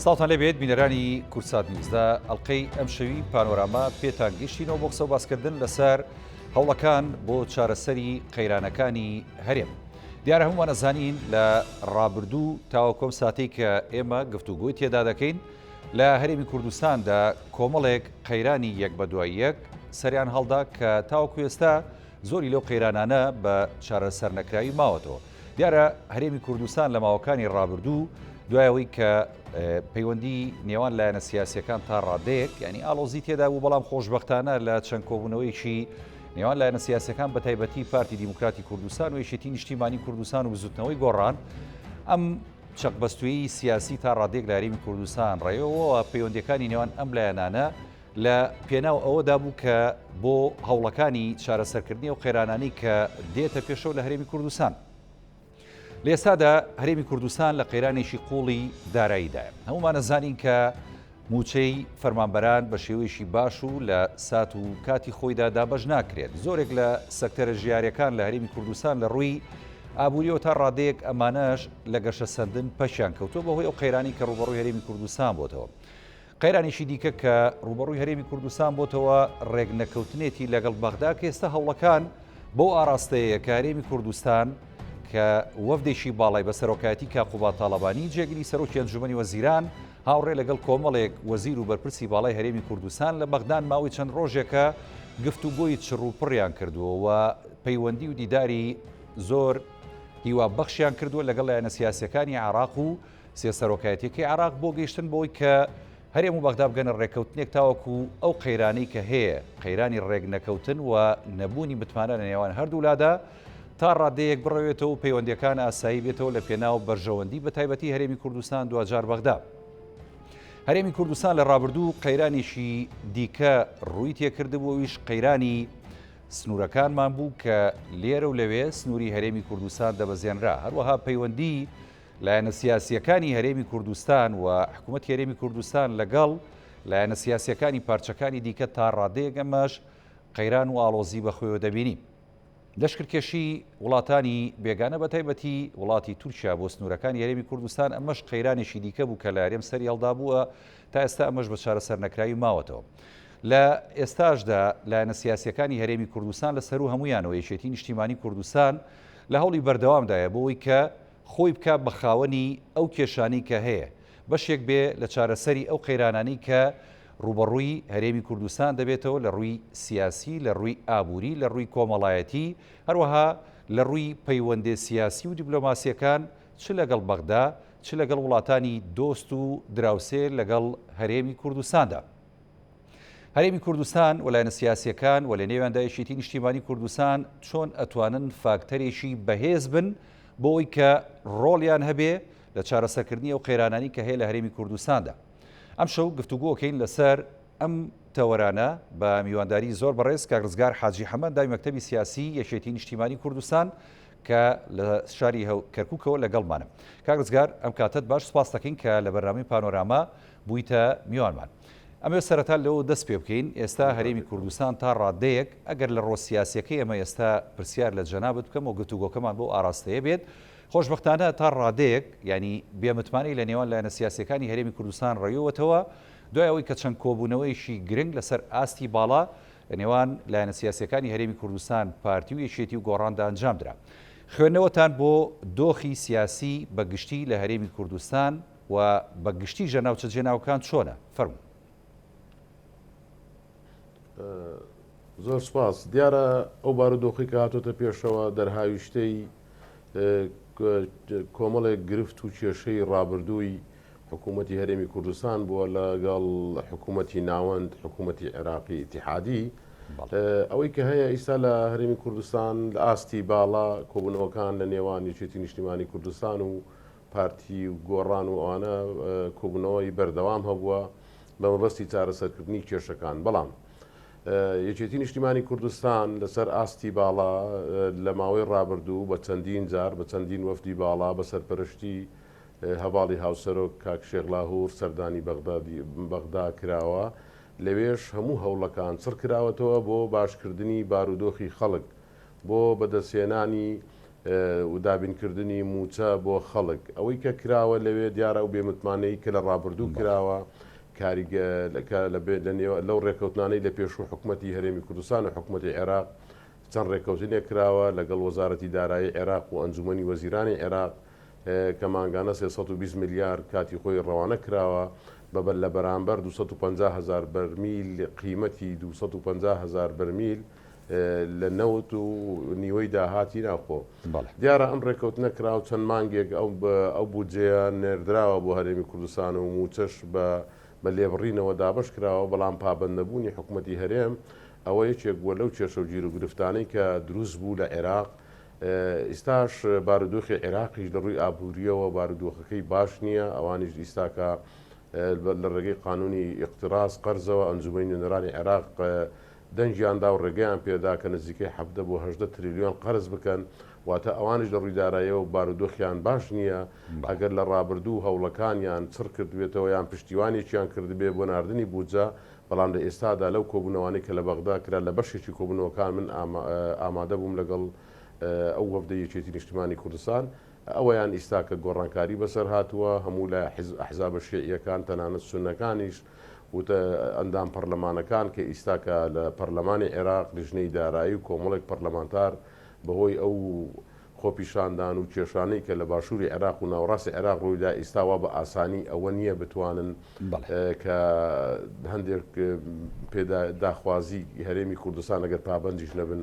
سڵاوتان لێبێت بینەرانی کوردسات نیوز لە ئەڵلقەی ئەمشەوی پانۆراما پێتان گەشتینەوە بۆ قسە و باسکردن لەسەر هەوڵەکان بۆ چارەسەری قەیرانەکانی هەرێم. دیارە هەموومان ئەزانین لە ڕابردوو تاوەکو ئەم ساتەی کە ئێمە گفتوگۆی تێدا دەکەین لە هەرێمی کوردستاندا کۆمەڵێک قەیرانی یەک بە دوای یەک سەریان هەڵدا کە تاوەکو ئێستا زۆری لەو قەیرانانە بە چارەسەرنەکراوی ماوەتەوە. دیارە هەرێمی کوردستان لە ماوەکانی ڕابردوو دوای ئەوەی کە پەیوەندی نێوان لایەنە سیاسیەکان تا ڕادەیەک ینی ئاڵۆزی تێدا بوو بەڵام خۆشببختانە لە چەند کۆبوونەوەیەکی نێوان لایەنە سیاسەکان بە تایبەتی پارتی دیموکراتی کوردستان و یەکێتی نیشتیمانی کوردستان و بزوتنەوەی گۆڕان ئەم چەقبەستوویی سیاسی تا ڕادێک لە هەرێمی کوردستان ڕێەوە پەیوەندەکانی نێوان ئەم لایەنانە لە پێناو ئەوەدا بوو کە بۆ هەوڵەکانی چارەسەرکردنی ئەو قەیرانانەی کە دێتە پێشەوە لە هەرێمی کوردستان. لە ئێستادا هەرێمی کوردستان لە قەیرانێکی قوڵی داراییدایە. هەموومان ئەزانین کە مووچەی فەرمانبەران بە شێوەیەکی باش و لە سات و کاتی خۆیدا دابەش ناکرێت. زۆرێک لە سەکتەرە ژیاریەکان لە هەرێمی کوردستان لە ڕووی ئابووریەوە تا ڕادەیەک ئەمانەش لە گەشەسەندن پەکیان کەوتووە بەهۆی ئەو قەیرانی کە ڕووبەڕووی هەرێمی کوردستان بۆتەوە. قەیرانێکی دیکە کە ڕووبەڕووی هەرێمی کوردستان بۆتەوە ڕێکنەکەوتنێتی لەگەڵ بەغدا کە ئێستا هەوڵەکان بەو ئاراستەیە کە هەرێمی کوردستان کە وەفدێکی باڵای بە سەرۆکایەتی کاک قوباد تاڵەبانی جێگری سەرۆکی ئەنجومەنی وەزیران هاوڕێ لەگەڵ کۆمەڵێک وەزیر و بەرپرسی باڵای هەرێمی کوردستان لە بەغدان ماوەی چەند ڕۆژێکە گفتوگۆی چڕ و پڕیان کردووە و پەیوەندی و دیداری زۆر هیوابەخشیان کردووە لەگەڵ لایەنە سیاسیەکانی عێراق و سێ سەرۆکایەتیەکەی عێراق بۆ گەیشتن بەوەی کە هەرێم و بەغدا بگەنە ڕێککەوتنێک تاوەکو ئەو قەیرانەی کە هەیە، قەیرانی ڕێکنەکەوتن و نەبوونی متمانە لە نێوان هەردوولادا تا ڕادەیەک بڕەوێتەوە و پەیوەندیەکان ئاسایی بێتەوە لە پێناو بەرژەوەندی بەتایبەتی هەرێمی کوردستان دواجار بەغدا. هەرێمی کوردستان لە ڕابردوو قەیرانێکی دیکە ڕووی تێکردبوو ئەویش قەیرانی سنوورەکانمان بوو کە لێرە و لەوێ سنووری هەرێمی کوردستان دەبەزێنرا هەروەها پەیوەندی لایەنە سیاسییەکانی هەرێمی کوردستان و حکوومەتی هەرێمی کوردستان لەگەڵ لایەنە سیاسییەکانی پارچەکانی دیکە تا ڕادەیەک ئەمەش قەیران و ئاڵۆزی بەخۆیەوە دەبینی. لەشکرکێشی وڵاتانی بێگانە بە تایبەتی وڵاتی تورکیا بۆ سنوورەکانی هەرێمی کوردستان ئەمەش قەیرانێکی دیکە بوو کە لە هەرێم سەری هەڵدابووە تا ئێستا ئەمەش بە چارەسەرنەکراوی ماوەتەوە. لە ئێستاشدا لایەنە سیاسییەکانی هەرێمی کوردستان لە سەروو هەموویانەوە یەکێتی نیشتیمانی کوردستان لە هەوڵی بەردەوامدایە بۆ ئەوەی کە خۆی بکا بە خاوەنی ئەو کێشانەی کە هەیە، بەشێک بێ لە چارەسەری ئەو قەیرانانەی کە ڕووبەڕووی هەرێمی کوردستان دەبێتەوە لە ڕووی سیاسی، لە ڕووی ئابووری، لە ڕووی کۆمەڵایەتی، هەروەها لە ڕووی پەیوەندێ سیاسی و دیبلۆماسییەکان چ لەگەڵ بەغدا، چ لەگەڵ وڵاتانی دۆست و دراوسێ لەگەڵ هەرێمی کوردستاندا. هەرێمی کوردستان و لایەنە سیاسییەکان و لەنێویاندا یەکێتی نیشتیمانی کوردستان چۆن ئەتوانن فاکتەرێکی بەهێز بن بۆ ئەوەی کە ڕۆڵیان هەبێ لە چارەسەرکردنی ئەو قەیرانانی کە هەیە لە هەرێمی کوردستاندا. ئەمشەو گفتوگۆکەین لەسەر ئەم تەوەرانە بە میوانداری زۆر بەڕێز کاک ڕزگار حاجی حەمە ئەندامی مەکتەبی سیاسی یەکێتی نیشتیمانی کوردستان کە لە شاری کەرکوکەوە لەگەڵمانە. کاک ڕزگار ئەم کاتەت باش سوپاس دەکەین کە لە بەرنامەی پانۆراما بوویتە میوانمان. ئەمەوێت سەرەتا لەوە دەست پێ بکەین، ئێستا هەرێمی کوردستان تا ڕادەیەک، ئەگەر لە ڕووە سیاسییەکەی ئێمە ئێستا پرسیار لە جەنابت بکەم و گفتوگۆکەمان بەو ئاراستەیە بێت، خۆشبەختانە تا ڕادەیەک یانی بێمتمانەی لە نێوان لایەنە سیاسییەکانی هەرێمی کوردستان ڕەویوەتەوە، دوای ئەوەی کە چەند کۆبوونەوەیەکی گرنگ لەسەر ئاستی باڵا لە نێوان لایەنە سیاسییەکانی هەرێمی کوردستان، پارتی و یەکێتی و گۆڕاندا ئەنجام درا. خوێندنەوەتان بۆ دۆخی سیاسی بە گشتی لە هەرێمی کوردستان و بە گشتیش لە ناوچە جێناوەکان چۆنە؟ فەرموو. زۆر سپاس. دیارە ئەو بارودۆخی کە هاتۆتە پێشەوە دەرهاویشتەی کۆمەڵێک گرفت و کێشەی ڕابردووی حکوومەتی هەرێمی کوردستان بووە لەگەڵ حکوومەتی ناوەند، حکوومەتی عێراقی ئیتیحادی. ئەوەی کە هەیە ئیستا لە هەرێمی کوردستان لە ئاستی باڵا کۆبوونەوەکان لە نێوان یەکێتی نیشتیمانی کوردستان و پارتی و گۆڕان و ئەوانە کۆبوونەوەی بەردەوام هەبووە بە مەبەستی چارەسەرکردنی کێشەکان، بەڵام یەکێتی نیشتیمانی کوردستان لەسەر ئاستی باڵا لە ماوەی ڕابردوو بە چەندین جار بە چەندین وەفدی باڵا بە سەرپەرشتی هەڤاڵی هاوسەرۆک کاک شێخ لاهور سەردانی بەغدا کراوە، لەوێش هەموو هەوڵەکان چڕکراوەتەوە بۆ باشکردنی بارودۆخی خەڵک، بۆ بەدەستهێنانی. و دابینکردنی مووچە بۆ خەڵک. ئەوەی کە کراوە لەوێ دیارە ئەو بێمتمانەیی کە لە ڕابردوو کراوە کاریگە کە لە نێوان لەو ڕێکەوتنانەی لە پێشوو حکومەتی هەرێمی کوردستان و حکومەتی عێراق چەند ڕێکەوتنێک کراوە لەگەڵ وەزارەتی دارایی عێراق و ئەنجومەنی وەزیرانی عێراق کە مانگانە 320 ملیار کاتی خۆی ڕەوانە کراوە بە لە بەرامبەر 250 هەزار بەرمیل قیمەتی 250 هەزار بەرمیل لە نەوت و نیوەی داهاتی ناوخۆ. دیارە ئەم ڕێکەوتنە کرا و چەند مانگێک ئەو بودجەیە نێردراوە بۆ هەرێمی کوردستان و مووچەش بە بە لێبڕینەوە دابەش کراوە، بەڵام پابەندنەبوونی حکومەتی هەرێم ئەوە یەکێک بووە لەو کێشە و گیروگرفتانەی کە دروست بوو لە عێراق. ئیستاش بارودۆخی عێراقیش لە ڕووی ئابوورییەوە بارودۆخەکەی باش نییە، ئەوانیش ئیستاکە لە ڕێگەی قانوونی ئیقتراز، قەرزەوە، ئەنجومەنی نوێنەرانی عێراق دەنگیان دا و ڕێگەیان پێدا کە نزیکەی 17 بۆ 18 تریلیۆن قەرز بکەن، واتە ئەوانیش لە ڕووی داراییەوە بارودۆخیان باش نییە، ئەگەر لە ڕابردوو هەوڵەکانیان چڕ کردبێتەوە یان پشتیوانێکیان کردبێ بۆ ناردنی بودجە، بەڵام لە ئێستادا لەو کۆبوونەوانەی کە لە بەغدا کرا لە بەشێکی کۆبوونەوەکان من ئامادە بووم لەگەڵ ئەو وەفدەی یەکێتی نیشتمانی کوردستان، ئەوەیان ئیستا کە گۆڕانکاری بەسەر هاتووە، هەموو لە ئەحزابە شیعییەکان تەنانەت سوننەکانیش وتە ئەندام پەرلەمانەکان کە ئیستا کە لە پەرلەمانی عێراق لیژنەی دارایی و کۆمەڵێک پەرلەمانتار بەهۆی ئەو خۆپیشاندان و کێشانەی کە لە باشووری عێراق و ناوەڕاستی عێراق ڕوویدا ئیستا وا بە ئاسانی ئەوە نییە بتوانن کە هەندێک پێدا داخوازی هەرێمی کوردستان ئەگەر پابەندیش نەبن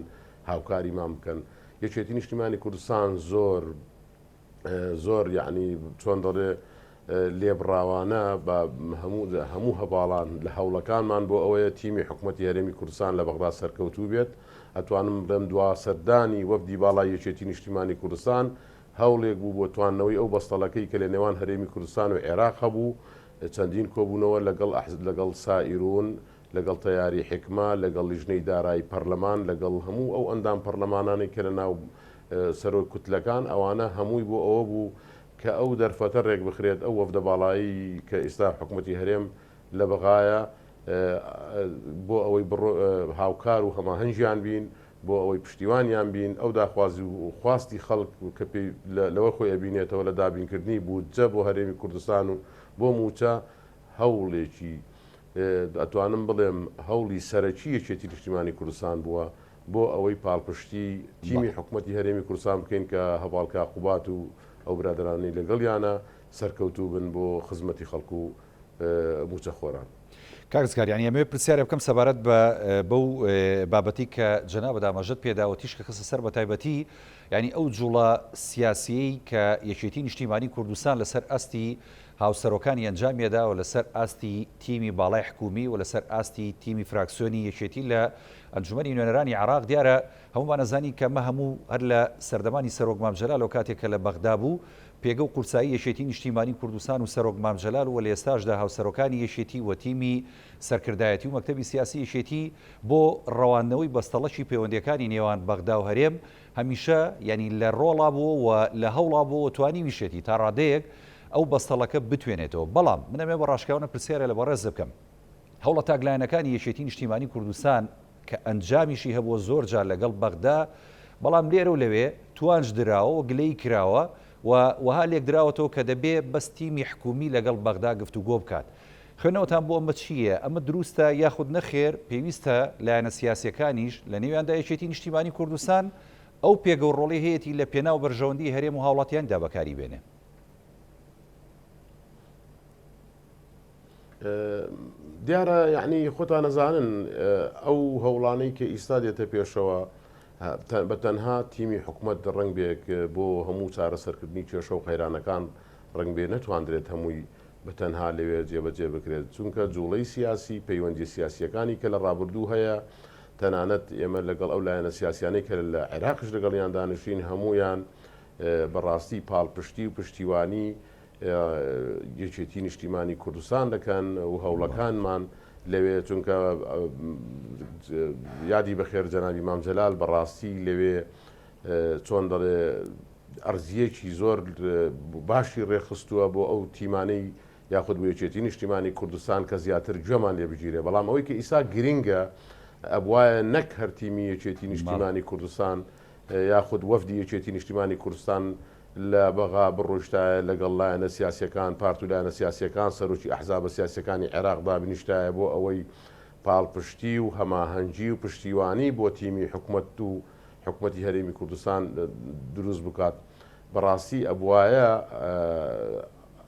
هاوکاریمان بکەن. یەکێتی نیشتیمانی کوردستان زۆر زۆر یەعنی چۆن دەڵێ لێبڕاوانە بە هەموو هەموو هەڤاڵان لە هەوڵەکانمان بۆ ئەوەیە تیمی حکوومەتی هەرێمی کوردستان لە بەغدا سەرکەوتوو بێت ئەتوانم بڵێم دوا سەردانی وەفدی باڵای یەکێتی نیشتیمانی کوردستان هەوڵێک بوو بۆ تواندنەوەی ئەو بەستەڵەکەی کە لە نێوان هەرێمی کوردستان و عێراق هەبوو چەندین کۆبوونەوە لەگەڵ لەگەڵ سائیرون لەگەڵ تەیاری حیکمە، لەگەڵ لیژنەی دارایی پەرلەمان، لەگەڵ هەموو ئەو ئەندام پەرلەمانانەی کە لە ناو سەرۆک کوتلەکان، ئەوانە هەمووی بۆ ئەوە بوو کە ئەو دەرفەتە رێکبخرێت، ئەو وەفدە باڵایەی کە ئیستا حکومەتی هەرێم لە بەغایە بۆ ئەوەی هاوکار و هەماهەنگیان بین، بۆ ئەوەی پشتیوانیان بین، ئەو داخوازی و خواستی خەڵک کە پێی لەوە خۆی ئەبینێتەوە لە دابینکردنی بودجە بۆ هەرێمی کوردستان و بۆ مووچە، هەوڵێکی ئەتوانم بڵێم هەوڵی سەرەکی یەکێتی نیشتیمانی کوردستان بووە بۆ ئەوەی پاڵپشتی تیمی حکومەتی هەرێمی کوردستان بکەین کە هەڤاڵ کاک قوباد و ئەو برادەرانەی لەگەڵیانە سەرکەوتوو بن بۆ خزمەتی خەڵک و مووچەخۆران. کاک رزگار یانی ئەمەوێ پرسیارێ بکەم سەبارەت بە بەو بابەتی کە جەنابت ئاماژەت پێدا و تیشکە خستە سەر بەتایبەتی یانی ئەو جوڵە سیاسیەی کە یەکێتی نیشتیمانی کوردستان لەسەر ئاستی هاوسەرۆکانی ئەنجامیدا و لەسەر ئاستی تیمی باڵای حکومی و لەسەر ئاستی تیمی فراکسیۆنی یەکێتی لە ئەنجومەنی نوێنەرانی عێراق دیارە هەموومان ئەزانین کە ئەمە هەموو هەر لە سەردەمانی سەرۆک مام جەلالەوە کاتێک کە لە بەغدا بوو پێگە و قورسایی یەکێتی نیشتیمانی کوردستان و سەرۆک مام جەلال و لە ئێستاشدا هاوسەرۆکانی یەکێتی و تیمی سەرکردایەتی و مەکتەبی سیاسی یەکێتی بۆ ڕەواندنەوەی بەستەڵەکی پەیوەندیەکانی نێوان بەغدا و هەرێم هەمیشە یانی لە ڕۆڵا بووە و لە هەوڵا بووە و توانیویشێتی تا ڕادەیەک ئەو بەستەڵەکە بتوێنێتەوە. بەڵام من ئەمەوێ بە ڕاشکاوانە پرسیارێ لە بەڕێزت بکەم. هەوڵە تاکلایەنەکانی یەکێتی نیشتیمانی کوردستان کە ئەنجامیشی هەبووە زۆر جار لەگەڵ بەغدا، بەڵام لێرە و لەوێ توانج دراوە و گلەیی کراوە و وەها لێکدراوەتەوە کە دەبێ بەس تیمی حکوومی لەگەڵ بەغدا گفتوگۆ بکات. خوێندنەوەتان بۆ ئەمە چییە؟ ئەمە دروستە یاخود نەخێر پێویستە لایەنە سیاسییەکانیش لە نێویاندا یەکێتی نیشتیمانی کوردستان ئەو پێگە و ڕۆڵەی هەیەتی لە پێناو بەرژەوەندیی هەرێم و هاوڵاتیاندا بەکاری بێنێ؟ دیارە یعنی خۆتان ئەزانن ئەو هەوڵانەی کە ئیستا دێتە پێشەوە بە تەنها تیمی حکومەت ڕەنگ بێک بۆ هەموو چارەسەرکردنی کێشە و قەیرانەکان ڕەنگ بێ نەتواندرێت هەمووی بە تەنها لەوێ جێبەجێ بکرێت چونکە جوڵەی سیاسی پەیوەندی سیاسیەکانی کە لە ڕابردوو هەیە تەنانەت ئێمە لەگەڵ ئەو لایەنە سیاسیانەی کە لە عێراقش لەگەڵیان دانیشتین هەمویان بەڕاستی پاڵپشتی و پشتیوانی یەکێتی نیشتیمانی کوردستان دەکەن و هەوڵەکانمان لەوێ چونکە یادی بەخێر جەنابی مام جەلال بەڕاستی لەوێ چۆن دەڵێ ئەرزیەکی زۆر باشی ڕێکخستووە بۆ ئەو تیمانەی یاخود بۆ یەکێتی نیشتیمانی کوردستان کە زیاتر گوێمان لێ بگیرێ بەڵام ئەوەی کە ئیسا گرینگە ئەبوایە نەک هەر تیمی یەکێتی نیشتیمانی کوردستان. یاخود وەفدی یەکێتی نیشتیمانی کوردستان لە بەغا بڕۆیشتایە لەگەڵ لایەنە سیاسیەکان، پارت و لایەنە سیاسیەکان، سەرۆکی ئەحزابە سیاسیەکانی عێراق دابنیشتایە بۆ ئەوەی پاڵپشتی و هەماهەنگی و پشتیوانی بۆ تیمی حکومەت و حکومەتی هەرێمی کوردستان دروست بکات. بەڕاستی ئەبوایە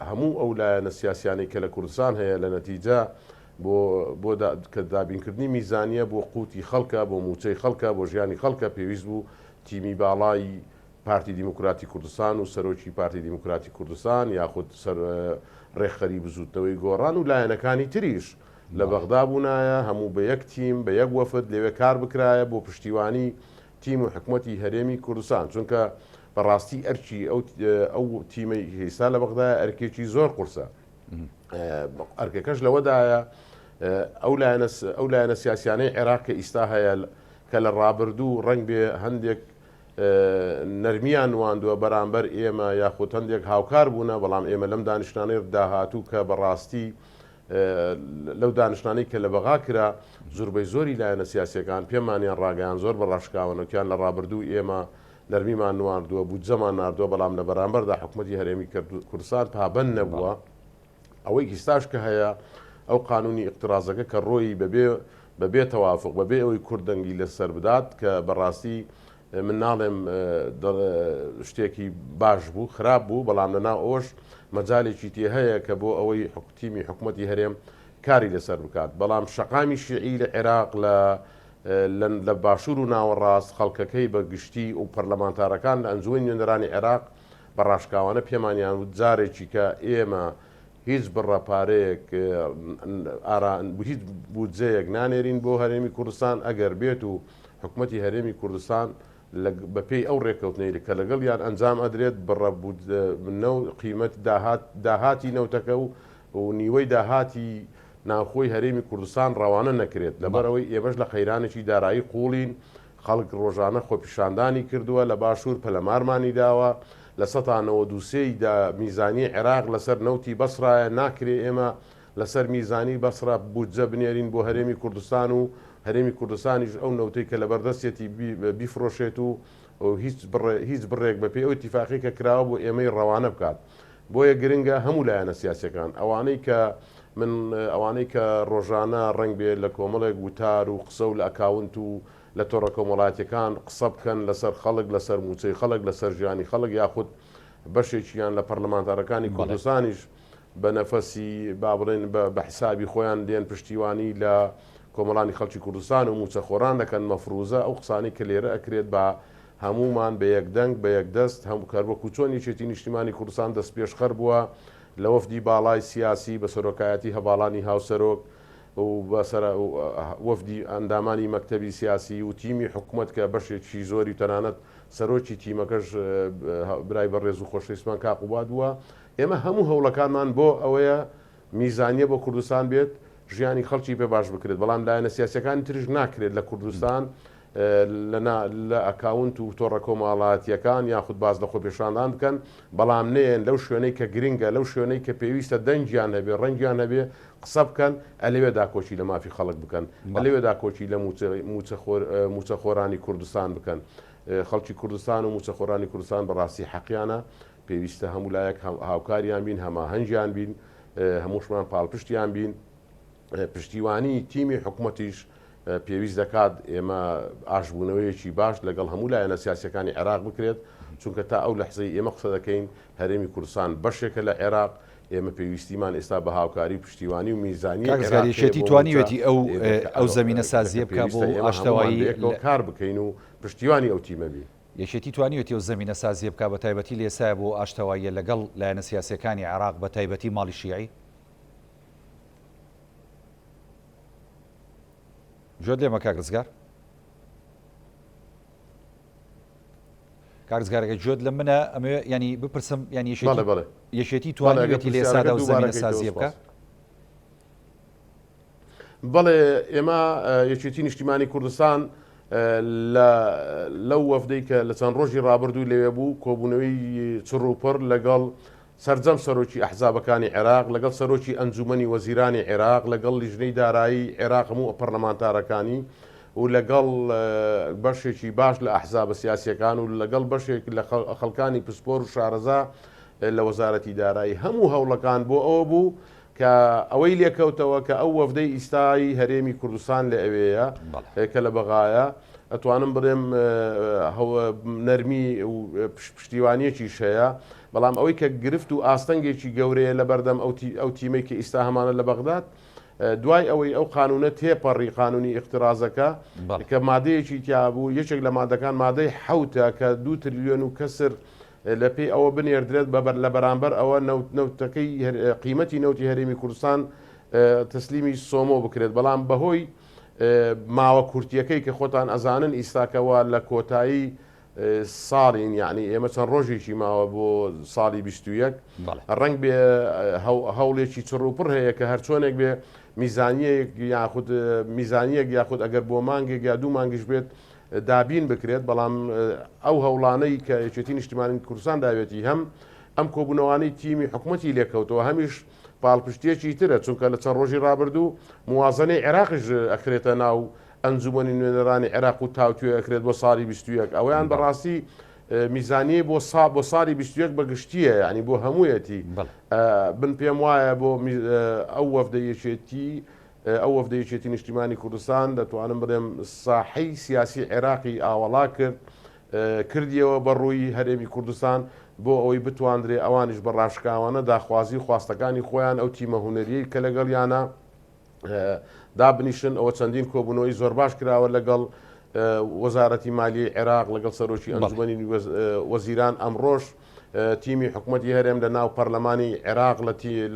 هەموو ئەو لایەنە سیاسیانەی کە لە کوردستان هەیە لە نەتیجە بۆ بۆ کە دابینکردنی میزانیە بۆ قوتی خەڵکە، بۆ مووچەی خەڵکە، بۆ ژیانی خەڵکە، پێویست بوو تیمی باڵای پارتی دیموکراتی کوردستان و سەرۆکی پارتی دیموکراتی کوردستان یاخود سەر ڕێکخەری بزووتنەوەی گۆڕان و لایەنەکانی تریش لە بەغدا بوونایە، هەموو بە یەک تیم، بە یەک وەفد لەوێ کار بکرایە بۆ پشتیوانی تیم و حکومەتی هەرێمی کوردستان، چونکە بە ڕاستی ئەرکی ئەو ئەو تیمەی ئێستا لە بەغدایە ئەرکێکی زۆر قورسە. ئەرکەکەش لەوەدایە ئەو لایەنە ئەو لایەنە سیاسیانەی عێراق کە ئیستا هەیە کە لە ڕابردوو ڕەنگ بێ هەندێک نەرمیان نواندووە بەرامبەر ئێمە یاخود هەندێک هاوکار بوونە، بەڵام ئێمە لەم دانیشتانەی داهاتوو کە بەڕاستی لەو دانیشتانەی کە لە بەغا کرا زوربەی زۆری لایەنە سیاسیەکان پێمانیان ڕاگەیان زۆر بە ڕاشکاوەنەکیان لە ڕابردوو ئێمە نەرمیمان نواندووە بودجەمان ناردووە بەڵام لە بەرامبەردا حکومەتی هەرێمی کوردستان پابەند نەبووە. ئەوەی ئیستاش کە هەیە ئەو قانونی ئیقترازەکە کە ڕۆیی بەبێ بەبێ تەوافق بەبێ ئەوەی کورد دەنگی لەسەر بدات کە بەڕاستی من ناڵێم شتێکی باش بوو خراپ بوو بەڵام لەناو ئەوەش مەجالێکی تێ هەیە کە بۆ ئەوەی تیمی حکوومەتی هەرێم کاری لەسەر بکات بەڵام شەقامی شیعی لە عێراق لە لە باشوور و ناوەڕاست خەڵکەکەی بە گشتی و پەرلەمانتارەکان لە ئەنجومەنی نوێنەرانی عێراق بە ڕاشکاوانە پێمانیان وت جارێکی کە ئێمە هیچ بڕە پارەیەک ئارا هیچ بودجەیەک نانێرین بۆ هەرێمی کوردستان ئەگەر بێت و حکومەتی هەرێمی کوردستان بەپێی ئەو ڕێککەوتنەی کە لەگەڵیان ئەنجام ئەدرێت بڕە قیمەت داهات داهاتی نەوتەکە و و نیوەی داهاتی ناوخۆی هەرێمی کوردستان ڕەوانە نەکرێت لەبەرئەوەی ئێمەش لە قەیرانێکی دارایی قوڵین خەڵک ڕۆژانە خۆپیشاندانی کردووە لە باشوور پەلەمارمانی داوە، 93% ی دا میزانیەی عێراق لەسەر نەوتی بەسرایە، ناکرێ ئێمە لەسەر میزانی بەسرە بودجە بنێرین بۆ هەرێمی کوردستان و هەرێمی کوردستانیش ئەو نەوتەی کە لەبەردەستیەتی بیفرۆشێت و هیچ هیچ بڕێک بەپێی ئەو ئیتیفاقەی کە کراوە بۆ ئێمەی ڕەوانە بکات. بۆیە گرنگە هەموو لایەنە سیاسیەکان ئەوانەی کە من ئەوانەی کە ڕۆژانە ڕەنگ بێ لە کۆمەڵێک وتار و قسە و لە ئەکاونت و لە تۆڕە کۆمەڵایەتیەکان قسە بکەن لەسەر خەڵک لەسەر موچەی خەڵک لەسەر ژیانی خەڵک یاخود بەشێکیان لە پەرلەمانتارەکانی کوردستانیش بە نەفەسی با بڵێن بە حسابی خۆیان دێن پشتیوانی لە کۆمەڵانی خەڵکی کوردستان و موچەخۆران دەکەن مەفروزە ئەو قسانەی کە لێرە ئەکرێت بە هەموومان بە یەک دەنگ، بە یەک دەست، هەموو کار وەکوو چۆن یەکێتی نیشتیمانی کوردستان دەستپێشخەر بووە لە وەفدی باڵای سیاسی بە سەرۆکایەتی هەڤاڵانی هاوسەرۆک و بە سەرا وەفدی ئەندامانی مەکتەبی سیاسی و تیمی حکومەت کە بەشێکی زۆری و تەنانەت سەرۆکی تیمەکەش برای بەڕێز و خۆشەویستمان کاک قوباد بووە ئێمە هەموو هەوڵەکانمان بۆ ئەوەیە میزانیە بۆ کوردستان بێت ژیانی خەڵکی پێ باش بکرێت بەڵام لایەنە سیاسیەکانی تریش ناکرێت لە کوردستان لە ئەکاونت و تۆڕە کۆمەڵاتیەکان یاخود باس لە خۆپێشاندان بکەن بەڵام نەیەن لەو شوێنەی کە گرنگە لەو شوێنەی کە پێویستە دەنگیان هەبێ ڕەنگیان هەبێ قسە بکەن ئەلەوێ داکۆکی لە مافی خەڵک بکەن ئەلەوێ داکۆکی لە موچەخۆرانی کوردستان بکەن خەڵکی کوردستان و موچەخۆرانی کوردستان بەڕاستی حەقیانە پێویستە هەموو لایەک هاوکاریان بین، هەماهەنگیان بین، هەمووشمان پاڵپشتیان بین. پشتیوانی تیمی حکومەتیش پێویست دەکات ئێمە ئاشبوونەوەیەکی باش لەگەڵ هەموو لایەنە سیاسیەکانی عێراق بکرێت، چونکە تا ئەو لەحزەی ئێمە قسە دەکەین هەرێمی کوردستان بەشێکە لە عێراق، ئێمە پێویستیمان ئێستا بە هاوکاری و پشتیوانی و میزانیی کاک ڕزگار عێراق هەیە یەکێتی بۆ مووچە، توانیوێتی ئەو کە ئەو زەمینە سازییە بکا بۆ پێویستە ئێمە هەموومان ئاشتەوایی بەیەکەوە کار بکەین و پشتیوانی ئەو تیمە بین. یەکێتی توانیوێتی ئەو زەمینە سازیە بکا بە تایبەتی لە ئێستایا بۆ ئاشتەواییە لەگەڵ لایەنە سیاسیەکانی عێراق بە تایبەتی ماڵی شیعی؟ گوێت لێمە کاک ڕزگار؟ کاک ڕزگار ئەگەر گوێت لە منە ئەمەوێ یانی بپرسم یانی یەکێتی بەڵێ بەڵێ یەکێتی بەڵێ ئەگەر توانیوێتی لە پرسیارەکە ئێستادا ئەو دووبارە زەمینە کەیتەوە سازیە بکا؟ سوپاس. بەڵێ ئێمە یەکێتی نیشتیمانی کوردستان لە لەو وەفدەی کە لە چەند ڕۆژی ڕابردوو لەوێ بوو کۆبوونەوەی چڕ و پڕ لەگەڵ سەرجەم سەرۆکی ئەحزابەکانی عێراق لەگەڵ سەرۆکی ئەنجومەنی وەزیرانی عێراق لەگەڵ لیژنەی دارایی عێراق هەموو پەرلەمانتارەکانی و لەگەڵ بەشێکی باش لە ئەحزابە سیاسیەکان و لەگەڵ بەشێک لە خەڵکانی پسپۆر و شارەزا لە وەزارەتی دارایی هەموو هەوڵەکان بۆ ئەوە بوو کە ئەوەی لێکەوتەوە کە ئەو وەفدەی ئیستای هەرێمی کوردستان لە ئەوێیە کە لە بەغایە ئەتوانم بڵێم نەرمی و پشتیوانیەکیش هەیە بەڵام ئەوەی کە گرفت و ئاستەنگێکی گەورەیە لە بەردەم ئەو تیمەی کە ئیستا هەمانە لە بەغداد دوای ئەوەی ئەو قانونە تێپەڕی قانونی ئیقترازەکە کە مادەیەکی تیابوو یەکێک لە مادەکان مادەی حوتە کە دو تریلیۆن و کەسر لە پێی ئەوە بنێردرێت بە بەر لە بەرامبەر ئەوە نەوت نەوتەکەی قیمەتی نەوتی هەرێمی کوردستان تەسلیمی سۆمۆ بکرێت بەڵام بەهۆی ماوە کورتیەکەی کە خۆتان ئەزانن ئیستاکەوە لە کۆتایی ساڵین یعنی ئێمە چەند ڕۆژێکی ماوە بۆ ساڵی 21 ڕنگ بێ هەوڵێکی چڕ و پڕ هەیە کە هەرچۆنێک بێ میزانیەک یاخود میزانیەک یاخود ئەگەر بۆ مانگێک یا دوو مانگیش بێت دابین بکرێت، بەڵام ئەو هەوڵانەی کە یەکێتی نیشتیمانی کوردستان داوێتی هەم ئەم کۆبوونەوانەی تیمی حکومەتی لێکەوتەوە هەمیش پاڵپشتیەکی ترە چونکە لە چەند ڕۆژی ڕابردوو موازنەی عێراقیش ئەخرێتە ناو ئەنجومەنی نوێنەرانی عێراق و تاوتوێ ئەکرێت بۆ ساڵی 21 ئەویان بەڕاستی میزانیە بۆ سا بۆ ساڵی 21 بە گشتیە یعنی بۆ هەموویەتی بن پێم وایە بۆ ئەو وەفدە یەکێتی ئەو وەفدە یەکێتی نیشتیمانی کوردستان دەتوانم بڵێم ساحەی سیاسی عێراقی ئاوەڵا کرد، کردیەوە بە ڕووی هەرێمی کوردستان بۆ ئەوەی بتواندرێ ئەوانیش بە ڕاشکاوانە داخوازی و خواستەکانی خۆیان ئەو تیمە هونەریەی کە لەگەڵیانە دابنیشن. ئەوە چەندین کۆبوونەوەی زۆر باش کراوە لەگەڵ وەزارەتی مالیەی عێراق لەگەڵ سەرۆکی ئەنجومەنی وەزیران. ئەمڕۆش تیمی حکومەتی هەرێم لە ناو پەرلەمانی عێراق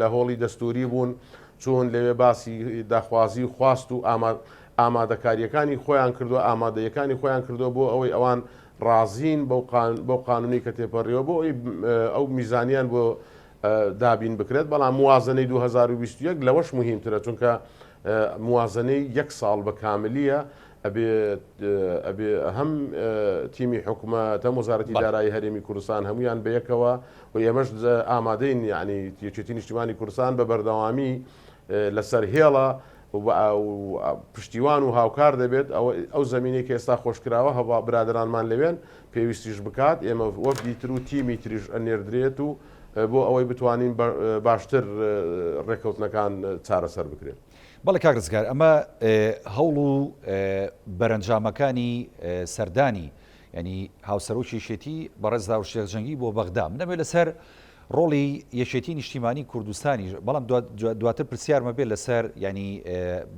لە هۆڵی دەستوری بوون چوون لەوێ باسی داخوازی و خواست و ئامادەکارییەکانی خۆیان کردووە، ئامادەیەکانی خۆیان کردووە بۆ ئەوەی ئەوان ڕازین بەو قانونەی کە تێپەڕیوە بۆ ئەوەی ئەو میزانیان بۆ دابین بکرێت، بەڵام موازنەی 2021 لەوەش موهیمترە چونکە موازنەی یەک ساڵ بە کاملیە ئەبێ ئەبێ هەم تیمی حکومەت هەم وەزارەتی دارایی هەرێمی کوردستان هەمویان بەیەکەوە و ئێمەش ئامادەین یعنی یەکێتی نیشتیمانی کوردستان بە بەردەوامی لەسەر هێڵە پشتیوان و هاوکار دەبێت ئەو زمینەی کە ئێستا خۆشکراوە هەوا برادرانمان لەوێن پێویستیش بکات ئێمە وەفدی تر و تیمی تریش ئەنێردرێت و بۆ ئەوەی بتوانین باشتر ڕێککەوتنەکان چارەسەر بکرێت. بەڵێ کاک ڕزگار ئەمە هەوڵ و بەرەنجامەکانی سەردانی یعنی هاوسەرۆکی یەکێتی بەڕێز داوود شێخ جەنگی بۆ بەغدا من ئەمەوێ لەسەر ڕۆڵی یەکێتی نیشتیمانی کوردستانی بەڵام دواتر پرسیارمە بێت لەسەر ینی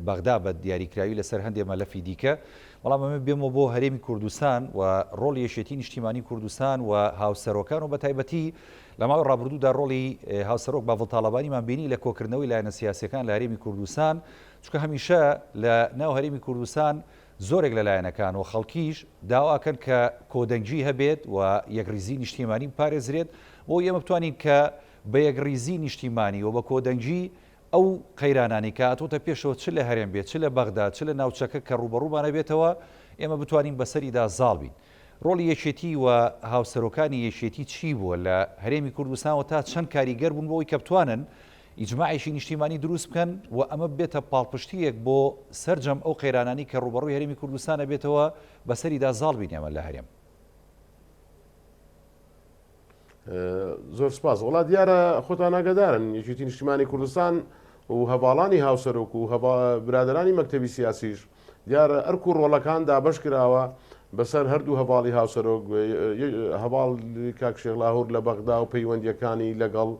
بەغدا بە دیاریکراوی لەسەر هەندێ مەلەفی دیکە بەڵام ئەمە بێمەوە بۆ هەرێمی کوردستان و ڕۆڵی یەکێتی نیشتیمانی کوردستان و هاوسەرۆکان و بە تایبەتی لە ماوەی ڕابردوودا ڕۆڵی هاوسەرۆک باڤڵ تاڵەبانیمان بینی لە کۆکردنەوەی لایەنە سیاسیەکان لە هەرێمی کوردستان، چونکە هەمیشە لە ناو هەرێمی کوردستان زۆرێک لە لایەنەکان و خەڵکیش داواکەن کە کۆدەنگی هەبێت و یەکڕیزی نیشتیمانی بپارێزرێت بۆ ئێمە بتوانین کە بە یەکڕیزی نیشتیمانی و بە کۆدەنگی ئەو قەیرانانەی کە هاتۆتە پێشەوە چ لە هەرێم بێت چ لە بەغدا چ لە ناوچەکە کە ڕووبەڕوومان ئەبێتەوە ئێمە بتوانین بەسەریدا زاڵ بین. ڕۆڵی یەکێتی و هاوسەرۆکانی یەکێتی چی بووە لە هەرێمی کوردستان و تا چەند کاریگەر بوون بۆ ئەوەی کە بتوانن ئیجماعێکی نیشتیمانی دروست بکەن و ئەمە ببێتە پاڵپشتییەک بۆ سەرجەم ئەو قەیرانانەی کە ڕووبەڕووی هەرێمی کوردستان ئەبێتەوە بەسەریدا زاڵ بین ئێمە لە هەرێم؟ زۆر سپاس. وەڵا دیارە خۆتان ئاگادارن یەکێتی نیشتیمانی کوردستان و هەڤاڵانی هاوسەرۆک و برادەرانی مەکتەبی سیاسیش دیارە ئەرک و ڕۆڵەکان دابەش کراوە بەسەر هەردوو هەڤاڵی هاوسەرۆک هەڤاڵ کاک شێخ لاهور لە بەغدا و پەیوەندیەکانی لەگەڵ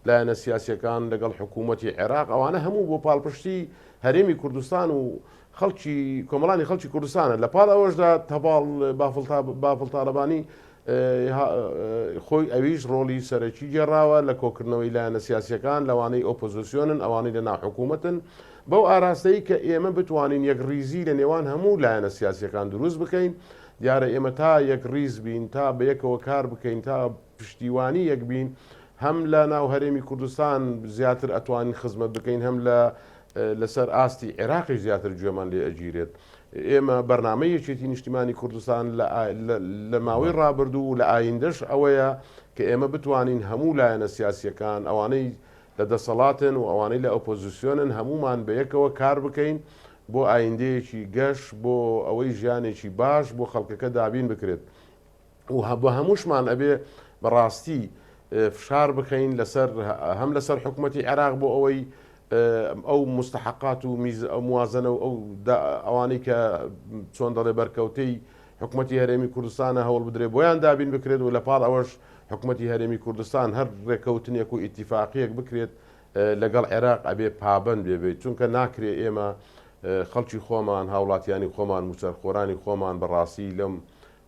لایەنە سیاسیەکان لەگەڵ حکوومەتی عێراق ئەوانە هەموو بۆ پاڵپشتی هەرێمی کوردستان و خەڵکی کۆمەڵانی خەڵکی کوردستانە لە پاڵ ئەوەشدا هەڤاڵ بافڵ تاڵەبانی خۆی ئەویش ڕۆڵی سەرەکی گێڕاوە لە کۆکردنەوەی لایەنە سیاسیەکان لەوانەی ئۆپۆزیسیۆنن ئەوانەی لە ناو حکوومەتن بەو ئاراستەی کە ئێمە بتوانین یەکڕیزی لە نێوان هەموو لایەنە سیاسیەکان دروست بکەین دیارە ئێمە تا یەکڕیز بین تا بەیەکەوە کار بکەین تا پشتیوانی یەک بین هەم لە ناو هەرێمی کوردستان زیاتر ئەتوانین خزمەت بکەین هەم لە لەسەر ئاستی عێراقیش زیاتر گوێمان لێ ئەگیرێت. ئێمە بەرنامەی یەکێتی نیشتیمانی کوردستان لە ماوەی ڕابردوو و لە ئایندەش ئەوەیە کە ئێمە بتوانین هەموو لایەنە سیاسیەکان ئەوانەی لە دەسەڵاتن و ئەوانەی لە ئۆپۆزیسیۆنن هەموومان بەیەکەوە کار بکەین. بۆ ئایندەیەکی گەش، بۆ ئەوەی ژیانێکی باش بۆ خەڵکەکە دابین بکرێت و بە هەمووشمان ئەبێ بەڕاستی فشار بخەین لەسەر هەم لەسەر حکوومەتی عێراق بۆ ئەوەی ئەو مستحقات و میز ئەو موازنە و ئەو ئەوانەی کە چۆن دەڵێ بەرکەوتەی حکوومەتی هەرێمی کوردستانە هەوڵ بدرێت بۆیان دابین بکرێت و لە پاڵ ئەوەش حکوومەتی هەرێمی کوردستان هەر ڕێکەوتنێک و ئیتیفاقیەک بکرێت لەگەڵ عێراق ئەبێ پابەند بێ بێت چونکە ناکرێ ئێمە خەڵکی خۆمان هاوڵاتیانی خۆمان موچەرخۆرانی خۆمان بەڕاستی لەم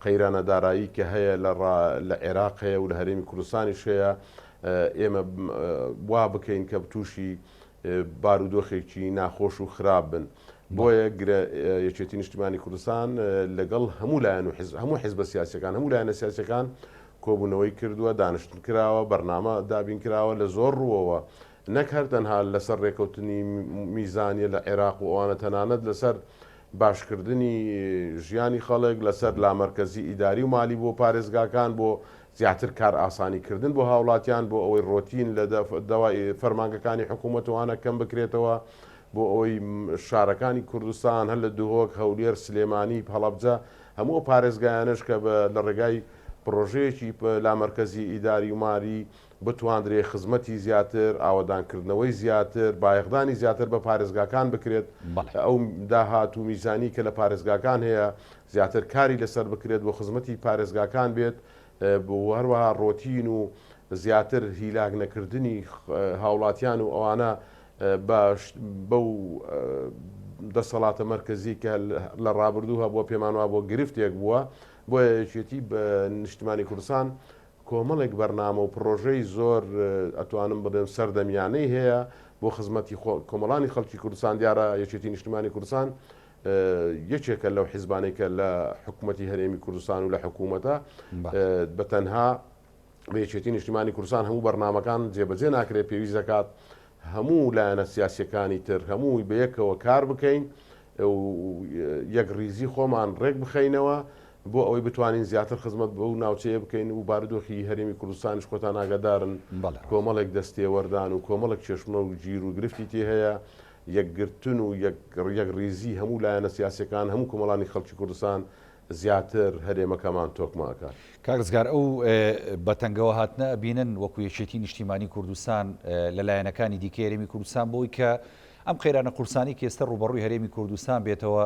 قەیرانە دارایی کە هەیە لە لە عێراق هەیە و لە هەرێمی کوردستانیش هەیە ئێمە وا بکەین کە تووشی بارودۆخێکی ناخۆش و خراپ بن بۆیە گرە یەکێتی نیشتیمانی کوردستان لەگەڵ هەموو لایەن و حزب هەموو حزبە سیاسەکان هەموو لایەنە سیاسەکان کۆبوونەوەی کردووە، دانیشتن کراوە، بەرنامە دابین کراوە لە زۆر ڕووەوە، نەک هەر تەنها لەسەر ڕێکەوتنی میزانیە لە عێراق و ئەوانە، تەنانەت لەسەر باشکردنی ژیانی خەڵک، لەسەر لامەرکەزی ئیداری و مالی بۆ پارێزگاکان، بۆ زیاتر کارئاسانی کردن بۆ هاوڵاتیان، بۆ ئەوەی ڕۆتین لە دەوای فەرمانگەکانی حکوومەت و ئەوانە کەم بکرێتەوە، بۆ ئەوەی شارەکانی کوردستان هەر لە دهۆک، هەولێر، سلێمانی، هەڵەبجە، هەموو ئەو پارێزگایانەش کە لە ڕێگای پڕۆژەیەکی لامەرکەزی ئیداری و مالی بتواندرێ خزمەتی زیاتر، ئاوەدانکردنەوەی زیاتر، بایەخدانی زیاتر بە پارێزگاکان بکرێت، ئەو داهات و میزانی کە لە پارێزگاکان هەیە زیاتر کاری لەسەر بکرێت بۆ خزمەتی پارێزگاکان بێت و هەروەها ڕۆتین و زیاتر هیلاک نەکردنی هاوڵاتیان و ئەوانە بەو دەسەڵاتە مەرکەزی کە لە ڕابردوو هەبووە پێمان وابووە گرفتێک بووە، بۆیە یەکێتی نیشتمانی کوردستان کۆمەڵێک بەرنامە و پڕۆژەی زۆر ئەتوانم بڵێم سەردەمیانەی هەیە بۆ خزمەتی کۆمەڵانی خەڵکی کوردستان. دیارە یەکێتی نیشتمانی کوردستان یەکێکە لەو حیزبانەی کە لە حکوومەتی هەرێمی کوردستان و لە حکوومەتە بە تەنها بە یەکێتی نیشتیمانی کوردستان هەموو بەرنامەکان جێبەجێ ناکرێت، پێویست دەکات هەموو لایەنە سیاسیەکانی تر هەمووی بەیەکەوە کار بکەین و یەکڕیزی خۆمان ڕێک بخەینەوە بۆ ئەوەی بتوانین زیاتر خزمەت بەو ناوچەیە بکەین و بارودۆخی هەرێمی کوردستانیش خۆتان ئاگادارن کۆمەڵێک دەستێوەردان و کۆمەڵێک کێشمە و گیر و گرفتی تێ هەیە یەکگرتن و یەکڕیزی هەموو لایەنە سیاسیەکان هەموو کۆمەڵانی خەڵکی کوردستان زیاتر هەرێمەکەمان تۆکمە ئەکات. کاک ڕزگار ئەو بە تەنگەوە هاتنە ئەبینن وەکو یەکێتی نیشتیمانی کوردستان لە لایەنەکانی دیکەی هەرێمی کوردستان بۆی کە ئەم قەیرانە قورسانەی کە ئێستا ڕووبەڕووی هەرێمی کوردستان بێتەوە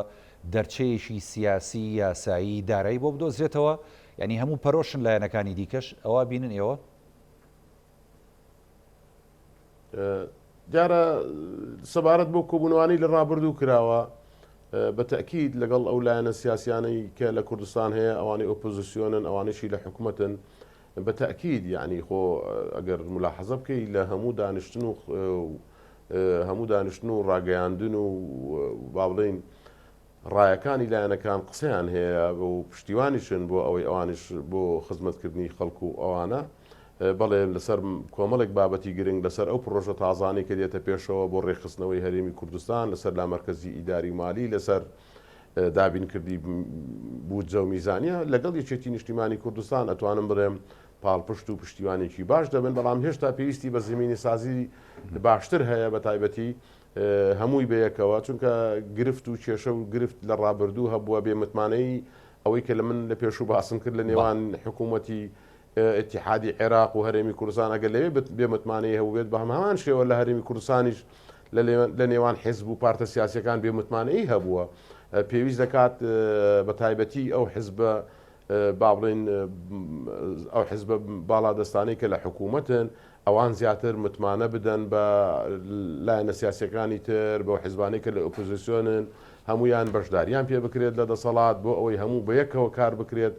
دەرچەیەکی سیاسی یاسایی دارایی بۆ بدۆزرێتەوە یانی هەموو پەرۆشن لایەنەکانی دیکەش ئەوە بینن ئێوە؟ دیارە سەبارەت بۆ کۆبوونەوانەی لە ڕابردوو کراوە بە تەئکید لەگەڵ ئەو لایەنە سیاسیانەی کە لە کوردستان هەیە ئەوانەی ئۆپۆزیسیۆنن ئەوانەشی لە حکومەتن بە تەئکید یعنی خۆ ئەگەر ملاحەزە بکەی لە هەموو دانیشتن و هەموو دانیشتن و ڕاگەیاندن و با بڵێین ڕایەکانی لایەنەکان قسەیان هەیە و پشتیوانیشن بۆ ئەوەی ئەوانیش بۆ خزمەتکردنی خەڵک و ئەوانە بەڵێ لەسەر کۆمەڵێک بابەتی گرنگ لەسەر ئەو پڕۆژە تازانەی کە دێتە پێشەوە بۆ ڕێکخستنەوەی هەرێمی کوردستان لەسەر لامەرکەزی ئیداری و مالی لەسەر دابینکردی بودجە و میزانیە لەگەڵ یەکێتی نیشتیمانی کوردستان ئەتوانم بڵێم پاڵپشت و پشتیوانێکی باش دەبن بەڵام هێشتا پێویستی بە زمینی سازی باشتر هەیە بە تایبەتی هەمووی بەیەکەوە چونکە گرفت و کێشە و گرفت لە ڕابردوو هەبووە بێ متمانەی ئەوەی کە لە من لە پێشوو باسم کرد لە نێوان حکوومەتی ئیتیحادی عێراق و هەرێمی کوردستان ئەگەر لەوێ بێ متمانەی هەبووبێت بە هەمان شێوە لە هەرێمی کوردستانیش لە نێوان حیزب و پارتە سیاسیەکان بێ متمانەیی هەبووە پێویست دەکات بە تایبەتی ئەو حیزبە با بڵێین ئەو حزبە باڵادەستانەی کە لە حکوومەتن ئەوان زیاتر متمانە بدەن بە لایەنە سیاسەکانی تر بەو حزبانەی کە لە ئۆپۆزیسیۆنن هەمویان بەشداریان پێ بکرێت لە دەسەڵات بۆ ئەوەی هەموو بە یەکەوە کار بکرێت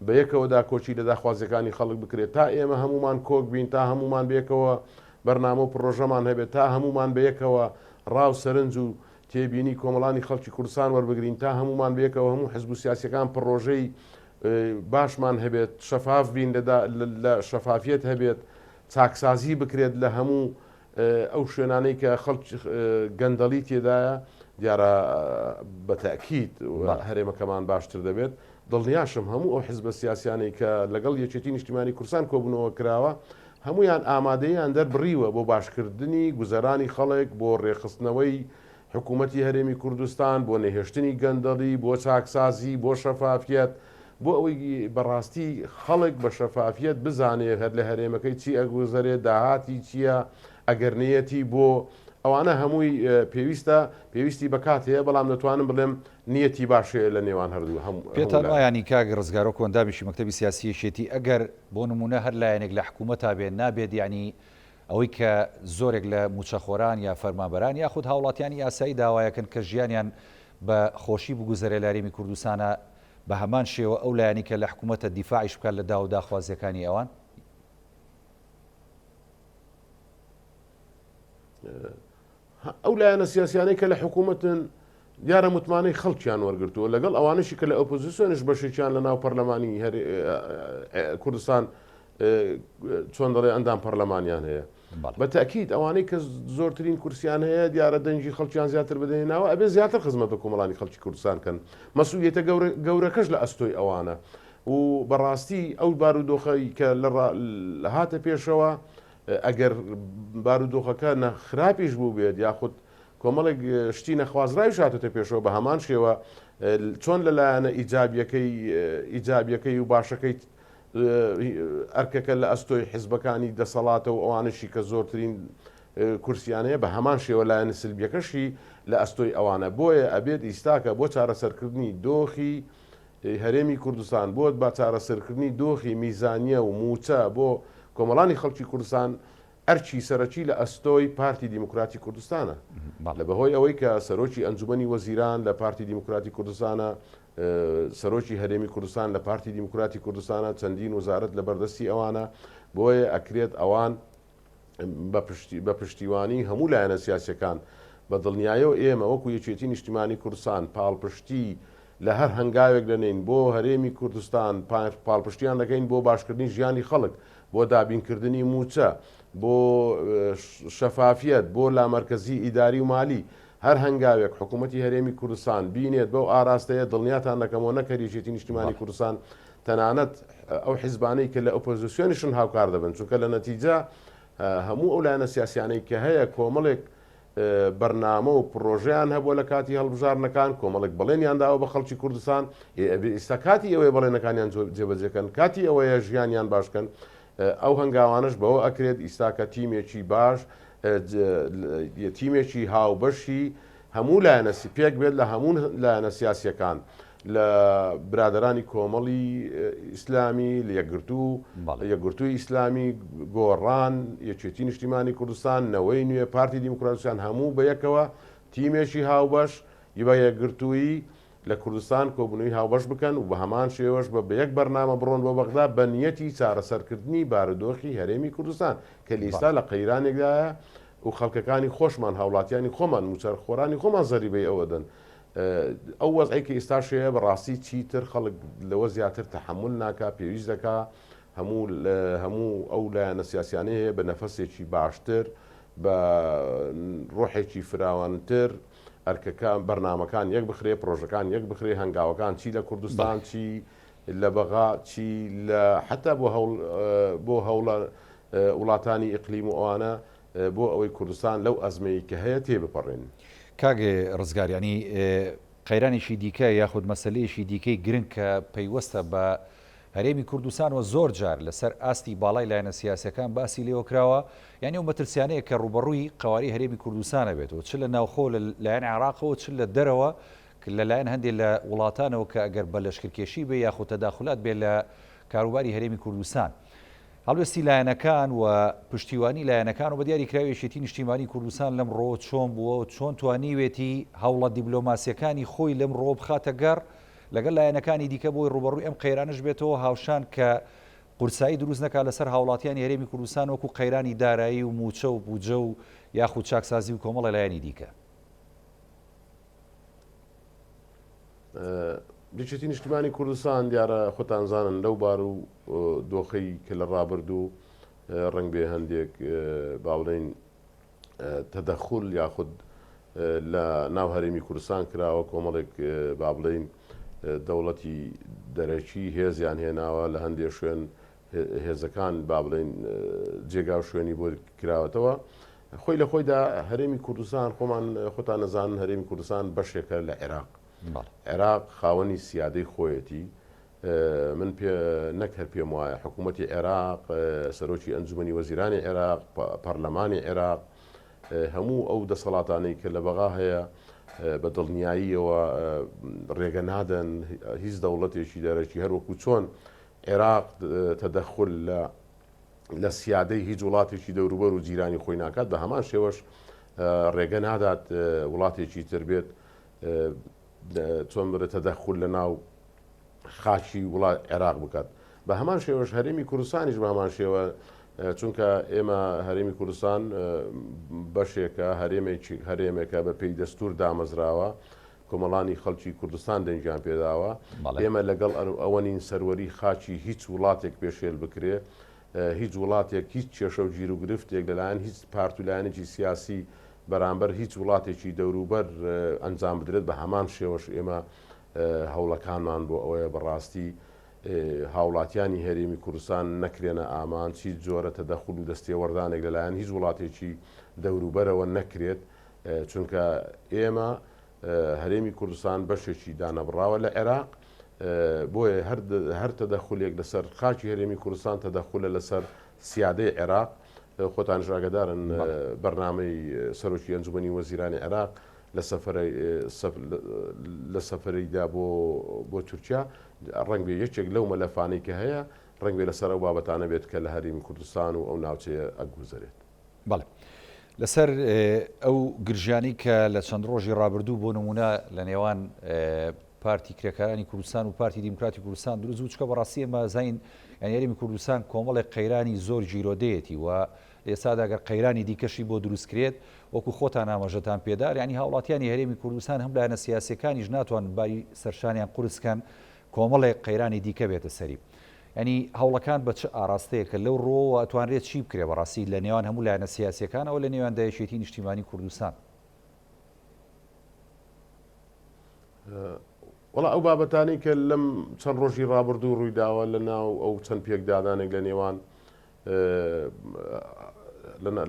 بە یەکەوە داکۆکی لە داخوازیەکانی خەڵک بکرێت تا ئێمە هەمومان کۆک بین تا هەمومان بەیەکەوە بەرنامە و پڕۆژەمان هەبێت تا هەمومان بەیەکەوە ڕاو سەرنج و تێبینی کۆمەڵانی خەڵکی کوردستان وەربگرین تا هەمومان بەیەکەوە هەموو حزب و سیاسیەکان پڕۆژەی باشمان هەبێت شەفاف بین لە شەفافیەت هەبێت چاکسازی بکرێت لە هەموو ئەو شوێنانەی کە خەڵک گەندەڵی تێدایە دیارە بە تەئکید هەرێمەکەمان باشتر دەبێت دڵنیاشم هەموو ئەو حزبە سیاسیانەی کە لەگەڵ یەکێتی نیشتیمانی کوردستان کۆبوونەوە کراوە هەمویان ئامادەیان دەربڕیوە بۆ باشکردنی گوزەرانی خەڵک بۆ ڕێکخستنەوەی حکوومەتی هەرێمی کوردستان، بۆ نەهێشتنی گەندەڵی، بۆ چاکسازی، بۆ شەفافیەت، بۆ ئەوەی بەڕاستی خەڵک بە شەفافیەت بزانێ هەر لە هەرێمەکەی چی ئەگوزەرێ، داهاتی چییە، ئەگەر نیەتی بۆ ئەوانە هەمووی پێویستە، پێویستی بە کات هەیە، بەڵام دەتوانم بڵێم نیەتی باش هەیە لە نێوان هەردوو هەموو پێتان لایەک. وایە یانی کاک ڕزگار وەکو ئەندامێکی مەکتەبی سیاسی یەکێتی ئەگەر بۆ نموونە هەر لایەنێک لە حکوومەتا بێ نابێت یانی ئەوەی کە زۆرێک لە مووچەخۆران یا فەرمانبەران یاخود هاوڵاتیانی ئاسایی داوایەکەن کە ژیانیان بە خۆشی بگوزەرێ لە هەرێمی کوردستانا بە هەمان شێوە ئەو لایەنەی کە لە حکوومەتە دیفاعیش بکات لە داو و داخوازییەکانی ئەوان؟ ئەو لایەنە سیاسیانەی کە لە حکوومەتن دیارە متمانەی خەڵکیان وەرگرتووە لەگەڵ ئەوانشی کە لە ئۆپۆزیسیۆنش بەشێکیان لە ناو پەرلەمانی کوردستان چۆن دەڵێ ئەندام پەرلەمانیان هەیە بە تاکیید ئەوانەی کە زۆرترین کورسیان هەیە دیارە دەنگی خەڵکیان زیاتر بدەێنەوە ئەبێ زیاتر خزمەت بە کۆمەڵانی خەڵکی کوردستان کەن مەسئولیەتە گەورەکەش لە ئەستۆی ئەوانە و بەڕاستی ئەو بارودۆخەی کە لە هاتە پێشەوە ئەگەر بارودۆخەکە نە خراپیش بووبێت یاخود کۆمەڵێک شتی نەخوازراویش هاتۆتە پێشەوە بە هەمان شێوە چۆن لە لایەنە ئیجابیەکەی ئیجابیەکەی و باشەکەی ئەرکەکە لە ئەستۆی حزبەکانی دەسەڵاتە و ئەوانشی کە زۆرترین کورسیان هەیە بە هەمان شێوە لایەنە سلبیەکەشی لە ئەستۆی ئەوانە بۆیە ئەبێت ئیستاکە بۆ چارەسەرکردنی دۆخی هەرێمی کوردستان بۆ بە چارەسەرکردنی دۆخی میزانیە و مووچە بۆ کۆمەڵانی خەڵکی کوردستان ئەرکی سەرەکی لە ئەستۆی پارتی دیموکراتی کوردستانە لە بەهۆی ئەوەی کە سەرۆکی ئەنجومەنی وەزیران لە پارتی دیموکراتی کوردستانە سەرۆکی هەرێمی کوردستان لە پارتی دیموکراتی کوردستانە چەندین وەزارەت لە بەردەستی ئەوانە بۆیە ئەکرێت ئەوان بە پشتیوانی هەموو لایەنە سیاسیەکان، بە دڵنیایەوە ئێمە وەکو یەکێتی نیشتیمانی کوردستان پاڵپشتی لە هەر هەنگاوێک دەنێین بۆ هەرێمی کوردستان، پاڵپشتیان دەکەین بۆ باشکردنی ژیانی خەڵک، بۆ دابینکردنی مووچە، بۆ شەفافیەت، بۆ لامەرکەزی ئیداری و مالی، هەر هەنگاوێک حکوومەتی هەرێمی کوردستان بینێت بەو ئاراستەیە دڵنیاتان دەکەمەوە نەک هەر یەکێتی نیشتیمانی کوردستان تەنانەت ئەو حیزبانەی کە لە ئۆپۆزیسیۆنیشن هاوکار دەبن، چونکە لە نەتیجە هەموو ئەو لایەنە سیاسیانەی کە هەیە کۆمەڵێک بەرنامە و پڕۆژەیان هەبووە لە کاتی هەڵبژاردنەکان، کۆمەڵێک بەڵێنیان داوە بە خەڵکی کوردستان، ئێستا کاتی ئەوەیە بەڵێنەکانیان جێبەجێکەن، کاتی ئەوەیە ژیانیان باشکەن، ئەو هەنگاوانەش بەوە ئەکرێت ئیستا کە تیمێکی باش تیمێکی هاوبەشی هەموو لایەنە پێک بێت لە هەموو لایەنە سیاسیەکان لە برادەرانی کۆمەڵی ئیسلامی لە یەکگرتوو یەکگرتووی ئیسلامی گۆڕان یەکێتی نیشتیمانی کوردستان نەوەی نوێ پارتی دیموکراتیان هەموو بە یەکەوە تیمێکی هاوبەش بە یەکگرتوویی لە کوردستان کۆبوونەوەی هاوبەش بکەن و بە هەمان شێوەش بە یەک بەرنامە بڕۆن بۆ بەغدا بە نیەتی چارەسەرکردنی بارودۆخی هەرێمی کوردستان کە ئیستا لە قەیرانێکدایە و خەڵکەکانی خۆشمان هاوڵاتیانی خۆمان مووچەخۆرانی خۆمان زەریبەی ئەوە دەن ئەو وەزعەی کە ئیستاش هەیە بەڕاستی چیتر خەڵک لەوە زیاتر تەحەمول ناکا پێویست دەکا هەموو هەموو ئەو لایەنە سیاسیانەی هەیە بە نەفەسێکی باشتر بە ڕۆحێکی فراوانتر ئەرکەکان بەرنامەکان یەک بخرێ پرۆژەکان یەک بخرێ هەنگاوەکان چی لە کوردستان چی لە بەغا چی لە حتا بۆ هەوڵ بۆ هەوڵە وڵاتانی ئیقلیم و ئەوانە بۆ ئەوەی کوردستان لەو ئەزمەی کە هەیە تێبپەڕێنن. کاک ڕزگار یانی قەیرانێکی دیکە یاخود مەسەلەیەکی دیکەی گرنگ کە پەیوەستە بە هەرێمی کوردستان و زۆر جار لەسەر ئاستی باڵای لایەنە سیاسیەکان باسی لێوە کراوە یانی ئەو مەترسیانەیە کە ڕووبەڕووی قەوارەی هەرێمی کوردستان ئەبێتەوە چ لە ناوخۆ لە لایەن عێراقەوە چ لە دەرەوە لە لایەن هەندێک لە وڵاتانەوە کە ئەگەر بە لەشکرکێشی بێ یاخود تەداخولات بێ لە کاروباری هەرێمی کوردستان هەڵوێستی لایەنەکان و پشتیوانی لایەنەکان و بە دیاریکراوی یەکێتی نیشتیمانی کوردستان لەم ڕووەوە چۆن بووە و چۆن توانیوێتی هەوڵە دیبلۆماسییەکانی خۆی لەم ڕووەوە بخاتە گەڕ لەگەڵ لایەنەکانی دیکە بۆی ڕووبەڕووی ئەم قەیرانەش بێتەوە هاوشان کە قورسایی دروست نەکات لەسەر هاوڵاتیانی هەرێمی کوردستان وەکو قەیرانی دارایی و مووچە و بودجە و یاخود چاکسازی و کۆمەڵە لایەنی دیکە. یەکێتی نیشتیمانی کوردستان دیارە خۆتان زانن لەو بار و دۆخەی کە لە ڕابردوو ڕەنگ بێ هەندێک با بڵێین تەدەخول یاخود لە ناو هەرێمی کوردستان کراوە کۆمەڵێک با بڵێین دەوڵەتی دەرەکی هێزیان هێناوە لە هەندێک شوێن هێزەکان با بڵێین جێگا و شوێنی بۆ کراوەتەوە. خۆی لە خۆیدا هەرێمی کوردستان خۆمان خۆتان نەزانن هەرێمی کوردستان بەشێکە لە عێراق. عێراق خاوەنی سیادەی خۆیەتی. من پێ نەک هەر پێم وایە حکوومەتی عێراق، سەرۆکی ئەنجومەنی وەزیرانی عێراق، پەرلەمانی عێراق، هەموو ئەو دەسەڵاتانەی کە لە بەغا هەیە بە دڵنیاییەوە ڕێگە نادەن هیچ دەوڵەتێکی دەرەکی هەر وەکو چۆن عێراق تەدەخول لە لە سیادەی هیچ وڵاتێکی دەوروبەر و جیرانی خۆی ناکات بە هەمان شێوەش ڕێگە نادات وڵاتێکی تر بێت چۆن بڵێ تەدەخول لە ناو خاکی وڵات عێراق بکات بە هەمان شێوەش هەرێمی کوردستانیش بە هەمان شێوە چونکە ئێمە هەرێمی کوردستان بەشێکە هەرێمێکی هەرێمێکە بە پێی دەستور دامەزراوە کۆمەڵانی خەڵکی کوردستان دەنگیان پێداوە ئێمە لەگەڵ ئەوە نین سەروەری خاکی هیچ وڵاتێک پێشێل بکرێ هیچ وڵاتێک هیچ کێشە و گیروگرفتێک لەلایەن هیچ پارت و لایەنێکی سیاسی بەرامبەر هیچ وڵاتێکی دەوروبەر ئەنجام بدرێت بە هەمان شێوەش ئێمە هەوڵەکانمان بۆ ئەوەیە بەڕاستی هاوڵاتیانی هەرێمی کوردستان نەکرێنە ئامانج هیچ جۆرە تەدەخول و دەستێوەردانێک لەلایەن هیچ وڵاتێکی دەوروبەرەوە نەکرێت چونکە ئێمە هەرێمی کوردستان بەشێکی دانەبڕاوە لە عێراق بۆیە هەر تەدەخولێک لەسەر خاکی هەرێمی کوردستان تەدەخولە لەسەر سیادەی عێراق خۆتانش ئاگادارن بەرنامەی سەرۆکی ئەنجومەنی وەزیرانی عێراق لە لە سەفەریدا بۆ بۆ تورکیا ڕەنگ بێ یەکێک لەو مەلەفانەی کە هەیە ڕەنگ بێ لەسەر ئەو بابەتانە بێت کە لە هەرێمی کوردستان و ئەو ناوچەیە ئەگوزەرێت. بەڵێ. لەسەر ئەو گرژیانەی کە لە چەند ڕۆژی ڕابردوو بۆ نموونە لە نێوان پارتی کرێکارانی کوردستان و پارتی دیموکراتی کوردستان دروست بوو چکە بەڕاستی ئێمە زانین یانی هەرێمی کوردستان کۆمەڵێک قەیرانی زۆر گیرۆدەیەتی و ئێستادا گەر قەیرانی دیکەشی بۆ دروست کرێت وەکو خۆتان ئاماژەتان پێدا یانی هاوڵاتیانی هەرێمی کوردستان هەم لایەنە سیاسیەکانیش ناتوانن باری سەرشانیان قورس کەن کۆمەڵێک قەیرانی دیکە بێتە سەری یانی هەوڵەکان بە چ ئاراستەیەکە لەو ڕووەوە ئەتوانرێت چی بکرێ بەڕاستی لە نێوان هەموو لایەنە سیاسیەکانەوە لە نێویاندا یەکێتی نیشتیمانی کوردستان؟ وەڵا ئەو بابەتانەی کە لەم چەند ڕۆژی ڕابردوو ڕوویداوە لە ناو ئەو چەند پێکدادانێک لە نێوان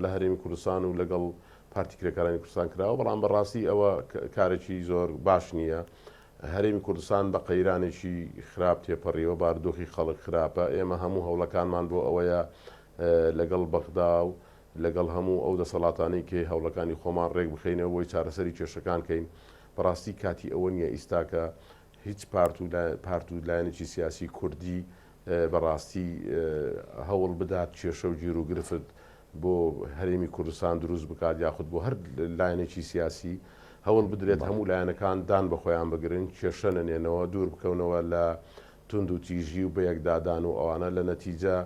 لە هەرێمی کوردستان و لەگەڵ پارتی کرێکارانی کوردستان کراوە بەڵام بەڕاستی ئەوە کارێکی زۆر باش نییە هەرێمی کوردستان بە قەیرانێکی خراپ تێپەڕیوە، بارودۆخی خەڵک خراپە، ئێمە هەموو هەوڵەکانمان بۆ ئەوەیە لەگەڵ بەغدا و لەگەڵ هەموو ئەو دەسەڵاتانەی کە هەوڵەکانی خۆمان ڕێک بخەینەوە بۆی چارەسەری کێشەکان کەین. بەڕاستی کاتی ئەوە نییە ئیستاکە هیچ پارت و پارت و لایەنێکی سیاسی کوردی بەڕاستی هەوڵ بدات کێشە و گیروگرفت بۆ هەرێمی کوردستان دروست بکات یاخود بۆ هەر لایەنێکی سیاسی هەوڵ بدرێت هەموو لایەنەکان دان بە خۆیان بگرن کێشە نەنێنەوە دوور بکەونەوە لە توند و تیژی و بەیەکدادان و ئەوانە لە نەتیجە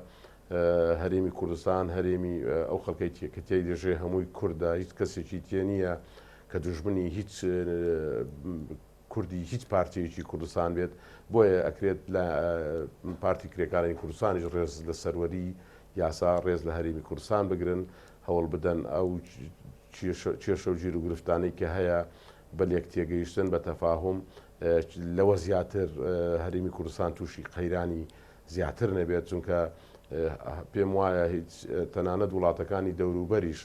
هەرێمی کوردستان هەرێمی ئەو خەڵکەی کە تێی دەژێ هەمووی کوردە هیچ کەسێکی تێ نییە کە دوژمنی هیچ کوردی هیچ پارچەیەکی کوردستان بێت، بۆیە ئەکرێت لە پارتی کرێکارانی کوردستانیش ڕێز لە سەروەری یاسا، ڕێز لە هەرێمی کوردستان بگرن، هەوڵ بدەن ئەو کێشە و گیروگرفتانەی کە هەیە بە لێکتێگەیشتن، بە تەفاهوم، لەوە زیاتر هەرێمی کوردستان تووشی قەیرانی زیاتر نەبێت، چونکە پێم وایە هیچ تەنانەت وڵاتەکانی دەوروبەریش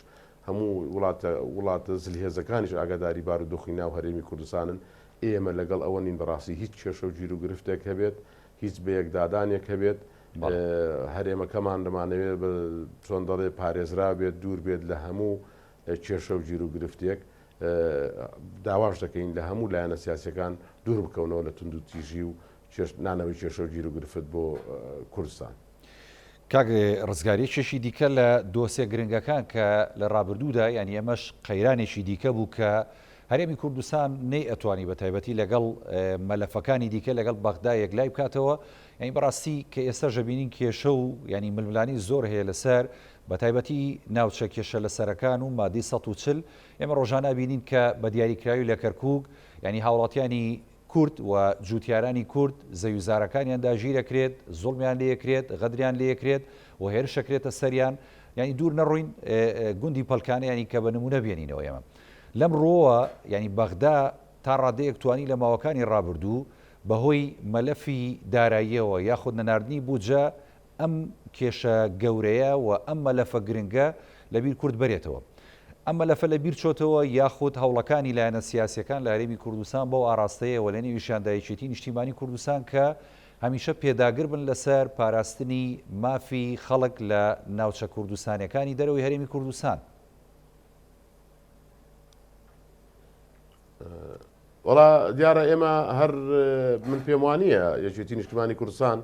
هەموو وڵاتە وڵاتە زلهێزەکانیش ئاگاداری بارودۆخی ناو هەرێمی کوردستانن، ئێمە لەگەڵ ئەوە نین بەڕاستی هیچ کێشە و گیروگرفتێک هەبێت، هیچ بەیەکدادانێک هەبێت، هەرێمەکەمان دەمانەوێت بە چۆن دەڵێ پارێزراو بێت، دوور بێت لە هەموو کێشە و گیروگرفتێک، داواش دەکەین لە هەموو لایەنە سیاسیەکان دوور بکەونەوە لە توندوتیژی و نانەوەی کێشە و گیروگرفت بۆ کوردستان. کاک ڕزگار یەکێکی دیکە لە دۆسێ گرنگەکان کە لە ڕابردوودا یانی ئەمەش قەیرانێکی دیکە بوو کە هەرێمی کوردستان نەی ئەتوانی بە تایبەتی لەگەڵ مەلەفەکانی دیکە لەگەڵ بەغدا یەکلای بکاتەوە یانی بەڕاستی کە ئێستا ژەبینین کێشە و ینی ململانی زۆر هەیە لەسەر بە تایبەتی ناوچە کێشە لەسەرەکان و مادەی 140 ئێمە ڕۆژانە بینین کە بە دیاریکراوی لە کەرکک ینی هاوڵاتیانی کورد و جوتیارانی کورد زەویوزارەکانیان داگیرەکرێت، زوڵمیان لێکرێت، غەدریان لێکرێت و هێرشەکرێتە سەریان، یانی دوور نەڕۆین گوندی پەلکانە یانی کە بە نمونە بێنینەوە ئێمە لەم ڕووەوە یانی بەغدا تا ڕادەیەک توانی لە ماوەکانی ڕابردوو بەهۆی مەلەفی داراییەوە یاخود نەناردنی بودجە ئەم کێشە گەورەیە و ئەم مەلەفە گرنگە لەبیر کورد بەرێتەوە. ئەم مەلەفە لە بیر چۆتەوە یاخود هەوڵەکانی لایەنە سیاسیەکان لە هەرێمی کوردستان بەو ئاراستەیە و لە نێویشیاندا یەکێتی نیشتیمانی کوردستان کە هەمیشە پێداگر بن لەسەر پاراستنی مافی خەڵک لە ناوچە کوردستانیەکانی دەرەوەی هەرێمی کوردستان؟ وەڵا دیارە ئێمە هەر من پێم وانییە یەکێتی نیشتمانی کوردستان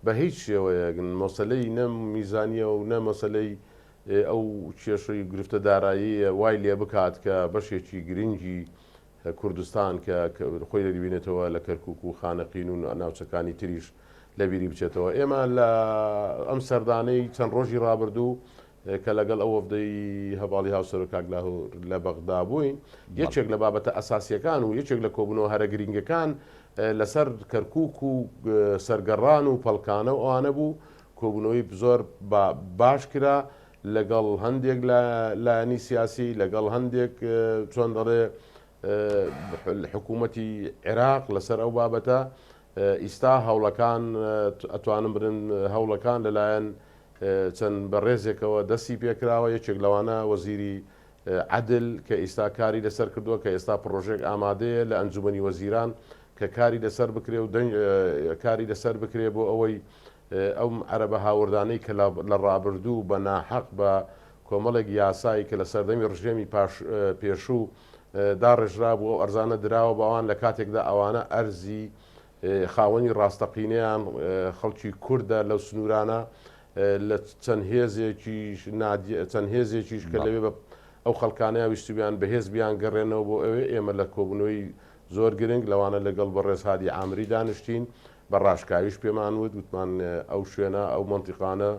بە هیچ شێوەیەک مەسەلەی نە میزانیە و نە مەسەلەی ئەو کێشەی گرفتە داراییە وای لێ بکات کە بەشێکی گرنگی کوردستان کە خۆی دەبینێتەوە لە کەرکک و خانەقین و ناوچەکانی تریش لەبیری بچێتەوە. ئێمە لە ئەم سەردانەی چەند ڕۆژی ڕابردوو کە لەگەڵ ئەو وەفدەی هەڤاڵی هاوسەرۆک کاک لاهور لە بەغدا بووین، یەکێک لە بابەتە ئەساسییەکان و یەکێک لە کۆبوونەوە هەرە گرینگەکان لەسەر کەرکووک و سەرگەڕان و پەڵکانە و ئەوانە بوو، کۆبوونەوەی زۆر باش کرا لەگەڵ هەندێک لە لایەنی سیاسی، لەگەڵ هەندێک چۆن دەڵێ حکوومەتی عێراق لەسەر ئەو بابەتە. ئیستا هەوڵەکان ئەتوانم برن هەوڵەکان لەلایەن چەند بەڕێزێکەوە دەستی پێکراوە، یەکێک لەوانە وەزیری عەدل کە ئیستا کاری لەسەر کردووە کە ئێستا پڕۆژەیەک ئامادەیە لە ئەنجومەنی وەزیران کە کاری لەسەر بکرێ و کاری لەسەر بکرێ بۆ ئەوەی ئەو عەرەبە هاوردانەی کە لە ڕابردوو بە ناحەق بە کۆمەڵێک یاسایی کە لە سەردەمی ڕژێمی پاش پێشوو داڕێژرابوو ئەو ئەرزانە دراوە بە ئەوان لە کاتێکدا ئەوانە ئەرزی خاوەنی ڕاستەقینەیان خەڵکی کوردە لەو سنوورانە لە چەند هێزێکیش چەند هێزێکیش کە لەوێ بە ئەو خەڵکانەیە ویستوبیان بەهێز بیان گەڕێنەوە بۆ ئەوێ ئێمە لە کۆبوونەوەی زۆر گرنگ لەوانە لەگەڵ بەڕێز هادی عامری دانیشتین بە ڕاشکاویش پێمان وت وتمان ئەو شوێنە ئەو مەنتیقانە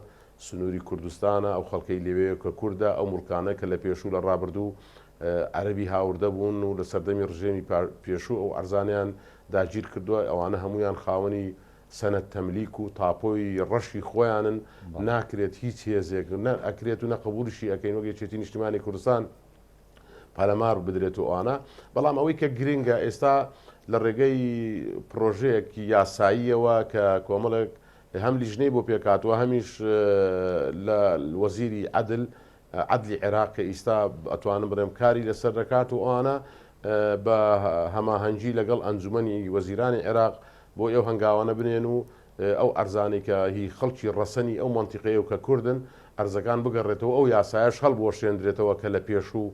سنووری کوردستانە ئەو خەڵکەی لەوێ کە کوردە ئەو موڵکانە کە لە پێشوو لە ڕابردوو عەرەبی هاوردە بوون و لە سەردەمی ڕژێمی پێشوو ئەو ئەرزانەیان داگیر کردووە، ئەوانە هەموویان خاوەنی سەنەد تەملیک و تاپۆی ڕەشی خۆیانن، ناکرێت هیچ هێزێک نە ئەکرێت و نە قبوڵیشی ئەکەین وەک یەکێتی نیشتیمانی کوردستان پەلەمار بدرێت و ئەوانە، بەڵام ئەوەی کە گرنگە ئێستا لە ڕێگەی پڕۆژەیەکی یاساییەوە کە کۆمەڵێک هەم لیژنەی بۆ پێکهاتووە هەمیش لە وەزیری عەدل عەدلی عێراق کە ئیستا ئەتوانم بڵێم کاری لەسەر دەکات و ئەوانە بە هەماهەنگی لەگەڵ ئەنجومەنی وەزیرانی عێراق بۆ ئەو هەنگاوانە بنێن و ئەو ئەرزانەی کە هی خەڵکی ڕەسەنی ئەو مەنتیقەیە و کە کوردن ئەرزەکان بگەڕێتەوە ئەو یاسایەش هەڵبوەشێندرێتەوە کە لە پێشوو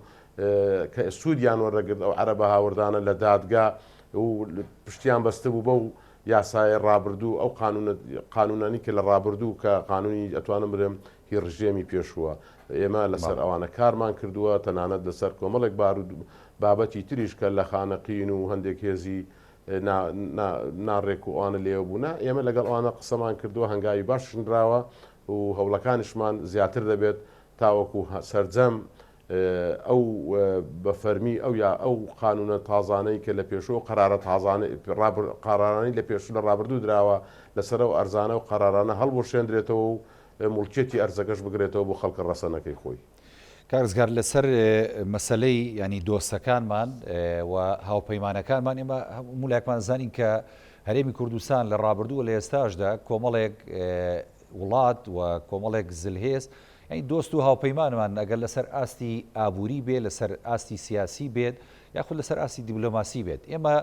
کە سوودیان وەردەگرت ئەو عەرەبە هاوردانە لە دادگا و پشتیان بەستبوو بەو یاسایە ڕابردوو ئەو قانونە قانونانی کە لە ڕابردوو کە قانونی ئەتوانم بڵێم هی ڕژێمی پێشووە ئێمە لەسەر ئەوانە کارمان کردووە تەنانەت لەسەر کۆمەڵێک بار و بابەتی تریش کە لە خانەقین و هەندێک هێزی ناڕێک و ئەوانە لێوە بوونە ئێمە لەگەڵ ئەوانە قسەمان کردووە هەنگاوی باش نراوە و هەوڵەکانیشمان زیاتر دەبێت تاوەکو سەرجەم ئەو بە فەرمی ئەو یا ئەو قانوونە تازانەی کە لە پێشوو ئەو قەرارە تازانەی قەرارانەی لە پێشوو لە ڕابردوو دراوە لەسەر ئەو ئەرزانە و قەرارانە هەڵبوەشێندرێتەوە و موڵکیەتی ئەرزەکەش بگرێتەوە بۆ خەڵکە ڕەسەنەکەی خۆی. کاک ڕزگار لەسەر مەسەلەی یانی دۆستەکانمان و هاوپەیمانەکانمان ئێمە هەموو لایەکمان زانین کە هەرێمی کوردستان لە ڕابردوو و لە ئێستاشدا کۆمەڵێک وڵات و کۆمەڵێک زلهێز یانی دۆست و هاوپەیمانمان ئەگەر لەسەر ئاستی ئابووری بێت، لەسەر ئاستی سیاسی بێت، یاخود لەسەر ئاستی دیبلۆماسی بێت. ئێمە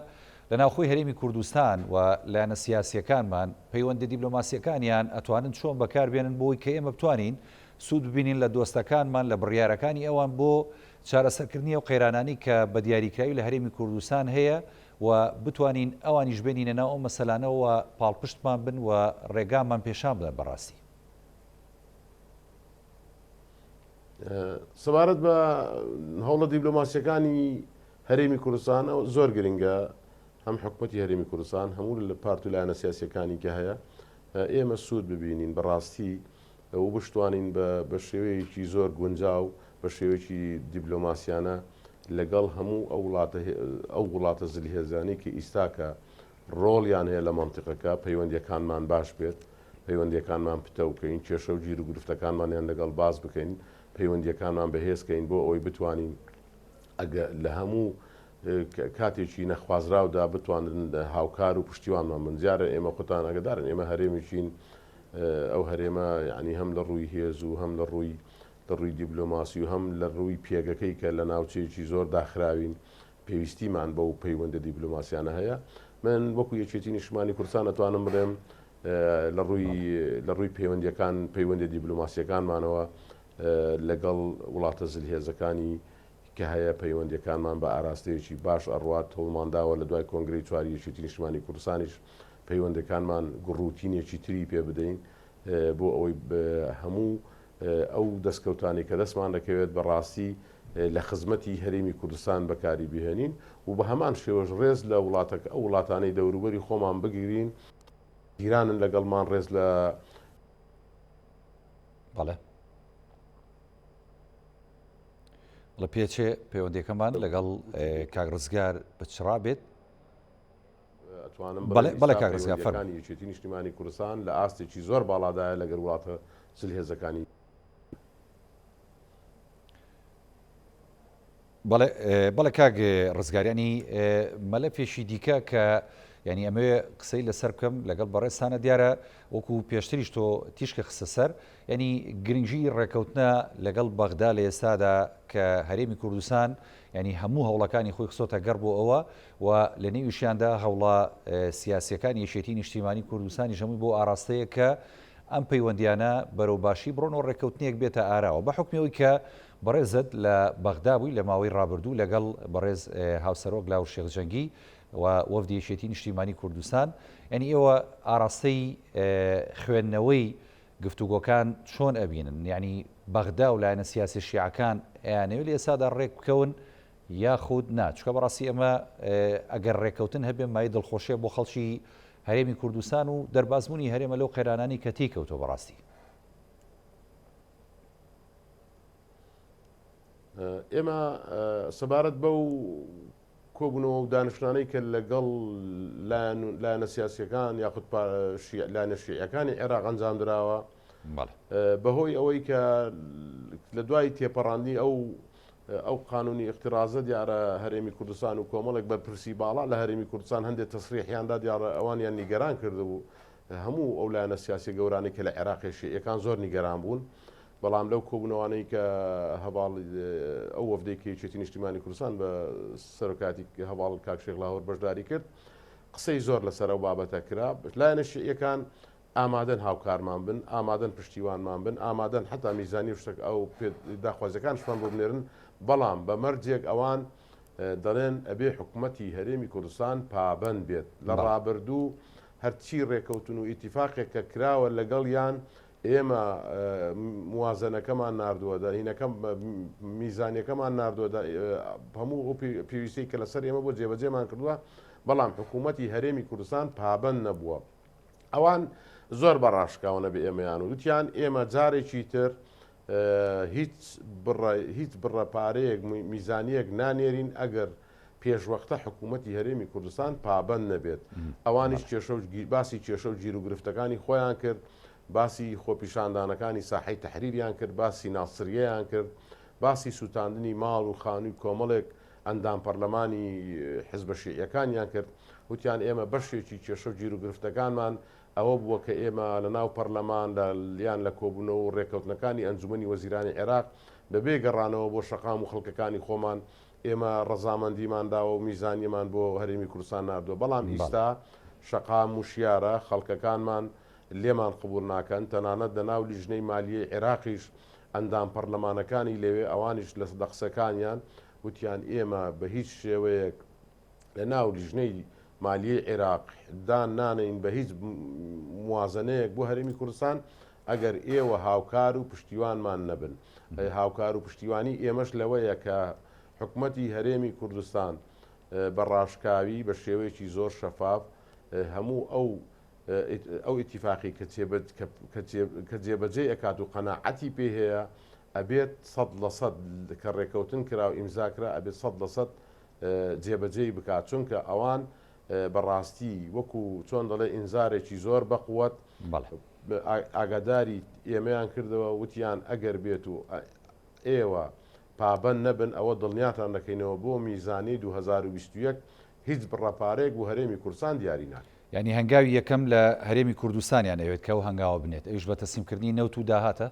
لە ناوخۆی هەرێمی کوردستان و لایەنە سیاسییەکانمان پەیوەندیە دیبلۆماسییەکانیان ئەتوانن چۆن بەکار بێنن بۆی کە ئێمە بتوانین سوود ببینین لە دۆستەکانمان لە بڕیارەکانی ئەوان بۆ چارەسەرکردنی ئەو قەیرانانەی کە بە دیاریکراوی لە هەرێمی کوردستان هەیە و بتوانین ئەوانیش بێنینە ناو ئەو مەسەلانەوە پاڵپشتمان بن و ڕێگامان پێشان بدەن بەڕاستی. سەبارەت بە هەوڵە دیبلۆماسیەکانی هەرێمی کوردستان ئەو زۆر گرنگە هەم حکوومەتی هەرێمی کوردستان هەموو لە پارت و لایەنە سیاسەکانی کە هەیە ئێمە سوود ببینین بەڕاستی و بشتوانین بە شێوەیەکی زۆر گونجاو بە شێوەیەکی دیبلۆماسیانە لەگەڵ هەموو ئەو وڵاتە ئەو وڵاتە زلهێزانی کە ئیستاکە ڕۆڵیان هەیە لە مەنتیقەکە، پەیوەندییەکانمان باش بێت، پەیوەندییەکانمان پتەو بکەین، کێشە و گیروگرفتەکانمانیان لەگەڵ باس بکەین، پەیوەندییەکانمان بەهێز کەین بۆ ئەوەی بتوانین ئەگە لە هەموو کاتێکی نەخوازراودا بتوانن هاوکار و پشتیوانمان بن. دیارە ئێمە خۆتان ئاگادارن ئێمە هەرێمێکین، ئەو هەرێمە یانی هەم لە ڕووی هێز و هەم لە ڕووی. لە ڕووی دیبلۆماسی و هەم لە ڕووی پێگەکەی کە لە ناوچەیەکی زۆر داخراوین پێویستیمان بەو پەیوەندە دیبلۆماسیانە هەیە. من وەکو یەکێتی نیشتمانی کوردستان ئەتوانم بڵێم لە ڕووی لە ڕووی پەیوەندیەکان پەیوەندی دیبلۆماسیەکانمانەوە لەگەڵ وڵاتە زلهێزەکانی کە هەیە پەیوەندیەکانمان بە ئاراستەیەکی باش ئەڕوات هەوڵمانداوە لە دوای کۆنگرەی چواری یەکێتی نیشتمانی کوردستانیش پەیوەندەکانمان گوڕوتینێکی تری پێ بدەین بۆ ئەوەی هەموو ئەو دەستکەوتانەی کە دەستمان دەکەوێت بە ڕاستی لە خزمەتی هەرێمی کوردستان بەکاری بهێنین و بە هەمان شێوەش ڕێز لە وڵاتەکە ئەو وڵاتانەی دەوروبەری خۆمان بگرین جیرانن لەگەڵمان ڕێز لە بەڵێ بەڵێ پێچێ پەیوەندیەکەمان لەگەڵ کاک ڕزگار بچڕا بێت ئەتوانم بڵێم ئیستا پەیوەندییەکانی یەکێتی نیشتیمانی کوردستان لە ئاستێکی زۆر باڵادایە لەگەر وڵاتە زلهێزەکانی. بەڵێ بەڵێ کاک ڕزگار ینی مەلەفێکی دیکە کە ینی ئەمەوێ قسەی لەسەر بکەم لەگەڵ بەڕێزتانە دیارە وەکو پێشتریش تۆ تیشکە خستە سەر ینی گرنگی ڕێکەوتنە لەگەڵ بەغدا لە ئێستادا کە هەرێمی کوردستان ینی هەموو هەوڵەکانی خۆی خستۆتە گەڕ بۆ ئەوە و لە نێویشیاندا هەوڵە سیاسیەکانی یەکێتی نیشتیمانی کوردستانیش هەمووی بۆ ئاراستەیە کە ئەم پەیوەندیانە بەرەو باشی بڕۆن و ڕێککەوتنێک بێتە ئاراوە بە حوکمی ئەوەی کە بەڕێزت لە بەغدا بووی لە ماوەی ڕابردوو لەگەڵ بەڕێز هاوسەرۆک لاهور شێخ جەنگی و وەفدی یەکێتی نیشتیمانی کوردستان یعنی ئێوە ئاراستەی خوێندنەوەی گفتوگۆکان چۆن ئەبینن یعنی بەغدا و لایەنە سیاسی شیعەکان ئەیانەوێت لە ئێستادا ڕێک بکەون یاخود نا چونکە بەڕاستی ئەمە ئەگەر ڕێککەوتن هەبێ مایەی دڵخۆشیە بۆ خەڵکی هەرێمی کوردستان و دەربازبوونی هەرێمە لەو قەیرانانی کە تێی کەوتووە بەڕاستی. ئێمە سەبارەت بەو کۆبوونەوە و دانیشتانەی کە لەگەڵ لایەنە سیاسیەکان یاخود لایەنە شیعەکانی عێراق ئەنجام دراوە بەهۆی ئەوەی کە لە دوای تێپەڕاندنی ئەو ئەو قانونی ئیقترازە دیارە هەرێمی کوردستان و کۆمەڵێک بەرپرسی باڵا لە هەرێمی کوردستان هەندێک تەسریحیان دا دیارە ئەوانیان نیگەران کردبوو هەموو ئەو لایەنە سیاسیە گەورانەی کە لە عێراقێ شیعیەکان زۆر نیگەران بوون بەڵام لەو کۆبوونەوانەی کە هەڤاڵ ئەو وەفدەی کە یەکێتی نیشتیمانی کوردستان بە سەرۆکاتی هەڤاڵ کاک شێخ لاهور بەشداری کرد قسەی زۆر لەسەر ئەو بابەتە کرا لایەنە شیعیەکان ئامادەن هاوکارمان بن، ئامادەن پشتیوانمان بن، ئامادەن حەتا میزانی و شتەک ئەو داخوازیەکانشمان بۆ بنێرن، بەڵام بە مەرجێک ئەوان دەڵێن ئەبێ حکومەتی هەرێمی کوردستان پابەند بێت. لە ڕابردوو هەرچی ڕێکەوتن و ئیتیفاقێک کە کراوە لەگەڵیان ئێمە موازەنەکەمان ناردووە، هینەکە میزانیەکەمان ناردووە، هەموو ئەو پێویستەی کە لەسەر ئێمە بۆ جێبەجێمان کردووە، بەڵام حکومەتی هەرێمی کوردستان پابەند نەبووە. ئەوان زۆر بە ڕاشکاوانە بە ئێمەیان وتیان ئێمە جارێکی تر هیچ بڕە هیچ بڕە پارەیەک میزانیەک نانێرین ئەگەر پێشوەختە حکوومەتی هەرێمی کوردستان پابند نەبێت ئەوانیش کێشە و باسی کێشە و گیروگرفتەکانی خۆیان کرد باسی خۆپیشاندانەکانی ساحەی تەحریریان کرد باسی ناسریەیان کرد باسی سووتاندنی ماڵ و خانووی کۆمەڵێک ئەندام پەرلەمانی حزبە شیعیەکانیان کرد، وتیان ئێمە بەشێکی کێشە و گیروگرفتەکانمان ئەوە بووە کە ئێمە لە ناو پەرلەمان لە یان لە کۆبوونەوە و رێککەوتنەکانی ئەنجومەنی وەزیرانی عێراق بەبێ گەڕانەوە بۆ شەقام و خەڵکەکانی خۆمان ئێمە رەزامەندیمان داوە و میزانیەمان بۆ هەرێمی کوردستان ناردووە بەڵام ئیستا شەقام وشیارە خەڵکەکانمان لێمان قبوڵ ناکەن تەنانەت لە ناو لیژنەی مالیەی عێراقیش ئەندام پەرلەمانەکانی لەوێ ئەوانیش لە قسەکانیان وتیان ئێمە بە هیچ شێوەیەک لە ناو لیژنەی مالیەی عێراق دان نانێین بە هیچ موازنەیەک بۆ هەرێمی کوردستان ئەگەر ئێوە هاوکار و پشتیوانمان نەبن. هاوکار و پشتیوانی ئێمەش لەوەیە کە حکومەتی هەرێمی کوردستان بە ڕاشکاوی بە شێوەیەکی زۆر شەفاف هەموو ئەو ئەو ئیتیفاقی کە جێبەجێی ئەکات و قەناعەتی پێی هەیە ئەبێت 100% کە ڕێکەوتن کرا و ئیمزا کرا ئەبێت 100% جێبەجێی بکات چونکە ئەوان بەڕاستی وەکو چۆن دەڵێ ئینزارێکی زۆر بەقوەت ئاگاداری ئێمەیان کردەوە وتیان ئەگەر بێت و ئێوە پابەند نەبن ئەوە دڵنیاتان دەکەینەوە بۆ میزانی 2021 هیچ بڕە پارەیەک بۆ هەرێمی کوردستان دیاری ناکەین. یانی هەنگاوی یەکەم لە هەرێمی کوردستانیان ئەوێت کە ئەو هەنگاوە بنێت ئەویش بە تەسلیمکردنی نەوت و داهاتە؟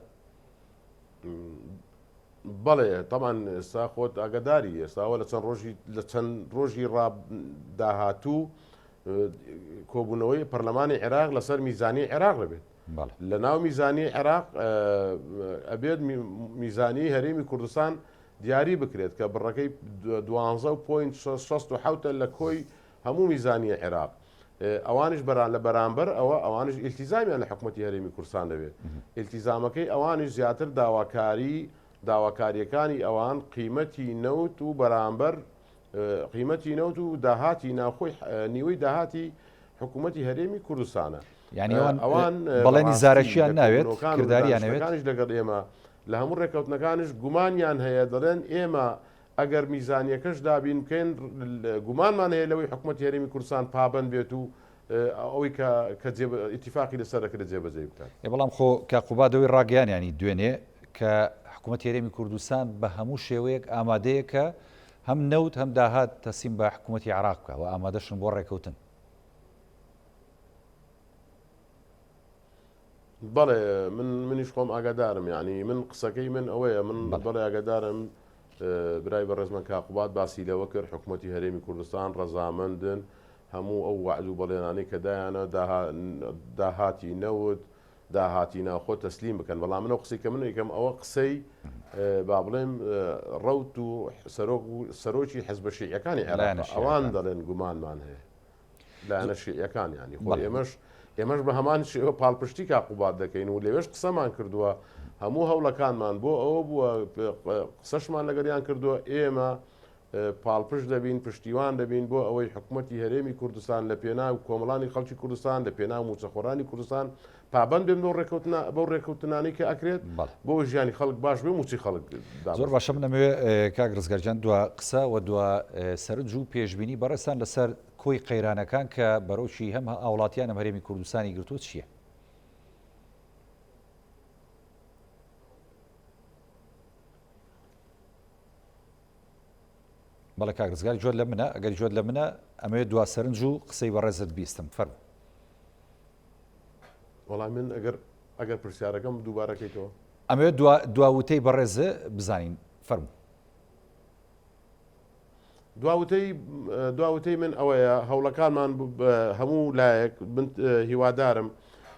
بەڵێ تەبعەن ئێستا خۆت ئاگاداری ئێستاوە لە چەند ڕۆژی لە چەند ڕۆژی ڕا داهاتوو کۆبوونەوەی پەرلەمانی عێراق لەسەر میزانی عێراق دەبێت لە ناو میزانی عێراق ئەبێت میزانی هەرێمی کوردستان دیاری بکرێت کە بڕەکەی 12.67 لە کۆی هەموو میزانی عێراق ئەوانیش بەران لە بەرامبەر ئەوە ئەوانیش ئیلتیزامیان لە حکومەتی هەرێمی کوردستان دەبێت ئیلتیزامەکەی ئەوانیش زیاتر داواکاری داواکاریەکانی ئەوان قیمەتی نەوت و بەرامبەر قیمەتی نەوت و داهاتی ناوخۆی نیوەی داهاتی حکوومەتی هەرێمی کوردستانە یعنی ئەوان بەڵێنی زارەکیان ناوێت کرداریانەوێتانیش لەگەڵ ئێمە لە هەموو ڕێککەوتنەکانش گومانیان هەیە دەڵێن ئێمە ئەگەر میزانیەکەش دابین بکەین گومانمان هەیە لەوەی حکومەتی هەرێمی کوردستان پابەند بێت و ئەوەی کە کە ئیتیفاقی لەسەر دەکرێت جێبەجێی بکات. ئێ بەڵام خۆ کاک قوباد ئەوەی ڕاگەیان یانی دوێنێ کە حکومەتی هەرێمی کوردستان بە هەموو شێوەیەک ئامادەیە کە هەم نەوت هەم داهات تەسلیم بە حکومەتی عێراق بکا و ئامادەشن بۆ ڕێکەوتن. بەڵێ من منیش خۆم ئاگادارم یعنی من قسەکەی من ئەوەیە من بەڵێ ئاگادارم برای بەڕێزمان کاقوبات باسی لەوە کرد حکوومەتتی هەرێمی کوردستان ڕەزامەندن هەموو ئەو وعد و بەڵێنانەی کە دایانە داهاتی نەوت داهاتی ناوخۆ تەسلیم بکەن بەڵام منەوە قسەی کە من یکەم ئەوە قسەی با بڵێم ڕوت و سەرۆک و سەرۆکی حزبە شیعەکانی عێراق ئەوان دەڵێن گومانمان هەیە لایەنە شیعیەکان یانی خۆ ئێمەش ئێمەش بە هەمان شێوە پاڵپشتی کاک قوباد دەکەین و لەوێش قسەمان کردووە هەموو هەوڵەکانمان بۆ ئەوە بووە قسەشمان لەگەڵیان کردووە ئێمە پاڵپشت دەبین پشتیوان دەبین بۆ ئەوەی حکوومەتی هەرێمی کوردستان لە پێناو کۆمەڵانی خەڵکی کوردستان لە پێناو موچەخۆرانی کوردستان پابەند بێن بەو ڕێکەوتنە بەو ڕێکەوتنانەی کە ئەکرێت بۆ ژیانی خەڵک باش بێ موچەی خەڵک زۆر باشە من ئەمەوێ کاک ڕزگار گیان دوا قسە و دوا سەرنج و پێشبینی بەڕێزتان لەسەر کۆی قەیرانەکان کە بەرۆکی هەم هاوڵاتیان هەم هەرێمی کوردستانی گرتووە چییە؟ بەڵێ کاک ڕزگار گوێت لە منە ئەگەر گوێت لە منە ئەمەوێت دوا سەرنج و قسەی بەڕێزت بیستم فەرموو. وەڵا من ئەگەر ئەگەر پرسیارەکەم دووبارەکەیتەوە. ئەمەوێت دوا دوا وتەی بەڕێز بزانین فەرموو. دوا وتەی دوا وتەی من ئەوەیە هەوڵەکانمان هەموو لایەک هیوادارم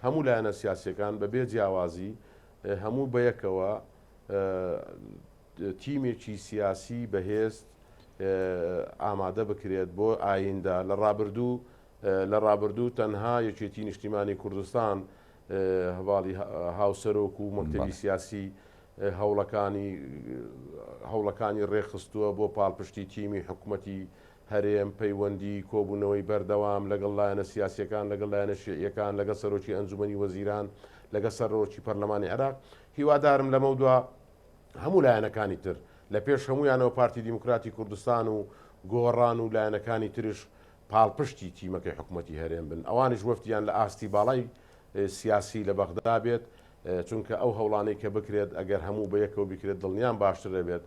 هەموو لایەنە سیاسیەکان بە بێ جیاوازی هەموو بەیەکەوە تیمێکی سیاسی بەهێز ئامادە بکرێت بۆ ئایندە لە ڕابردوو لە ڕابردوو تەنها یەکێتی نیشتیمانی کوردستان هەواڵی هاوسەرۆک و مەکتەبی سیاسی هەوڵەکانی هەوڵەکانی ڕێکخستووە بۆ پاڵپشتی تیمی حکومەتی هەرێم، پەیوەندی، کۆبوونەوەی بەردەوام لەگەڵ لایەنە سیاسییەکان، لەگەڵ لایەنە شیعییەکان، لەگەڵ سەرۆکی ئەنجومەنی وەزیران، لەگەڵ سەرۆکی پەرلەمانی عێراق. هیوادارم لەمەودوا هەموو لایەنەکانی تر، لە پێش هەموویانەوە پارتی دیموکراتی کوردستان و گۆڕان و لایەنەکانی ترش پاڵپشتی تیمەکەی حکومەتی هەرێم بن، ئەوانیش وەفدیان لە ئاستی باڵای سیاسی لە بەغدا بێت، چونکە ئەو هەوڵانەی کە بکرێت ئەگەر هەموو بە یەکەوە بکرێت دڵنیام باشتر دەبێت.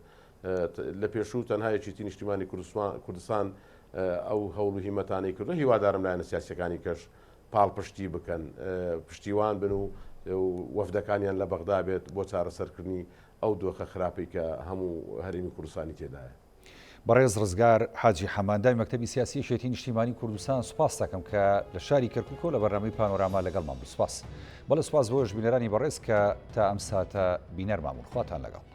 لە پێشوو تەنها یەکێتی نیشتیمانی کوردستان ئەو هەوڵ و هیمەتانەی کردو هیوادارم لایەنە سیاسیەکانی کەش پاڵپشتی بکەن پشتیوان بن و وەفدەکانیان لە بەغدا بێت بۆ چارەسەرکردنی ئەو دۆخە خراپەی کە هەموو هەرێمی کوردستانی تێدایە. بەڕێز ڕزگار حاجی حەمە ئەندامی مەکتەبی سیاسی یەکێتی نیشتیمانی کوردستان سوپاست دەکەم کە لە شاری کەرکوکەوە لە بەرنامەی پانۆراما لەگەڵمان بوو سوپاس. بەڵێ سوپاس بۆش بینەرانی بەڕێز کە تا ئەم ساتە بینەرمان بوون خواتان لەگەڵ.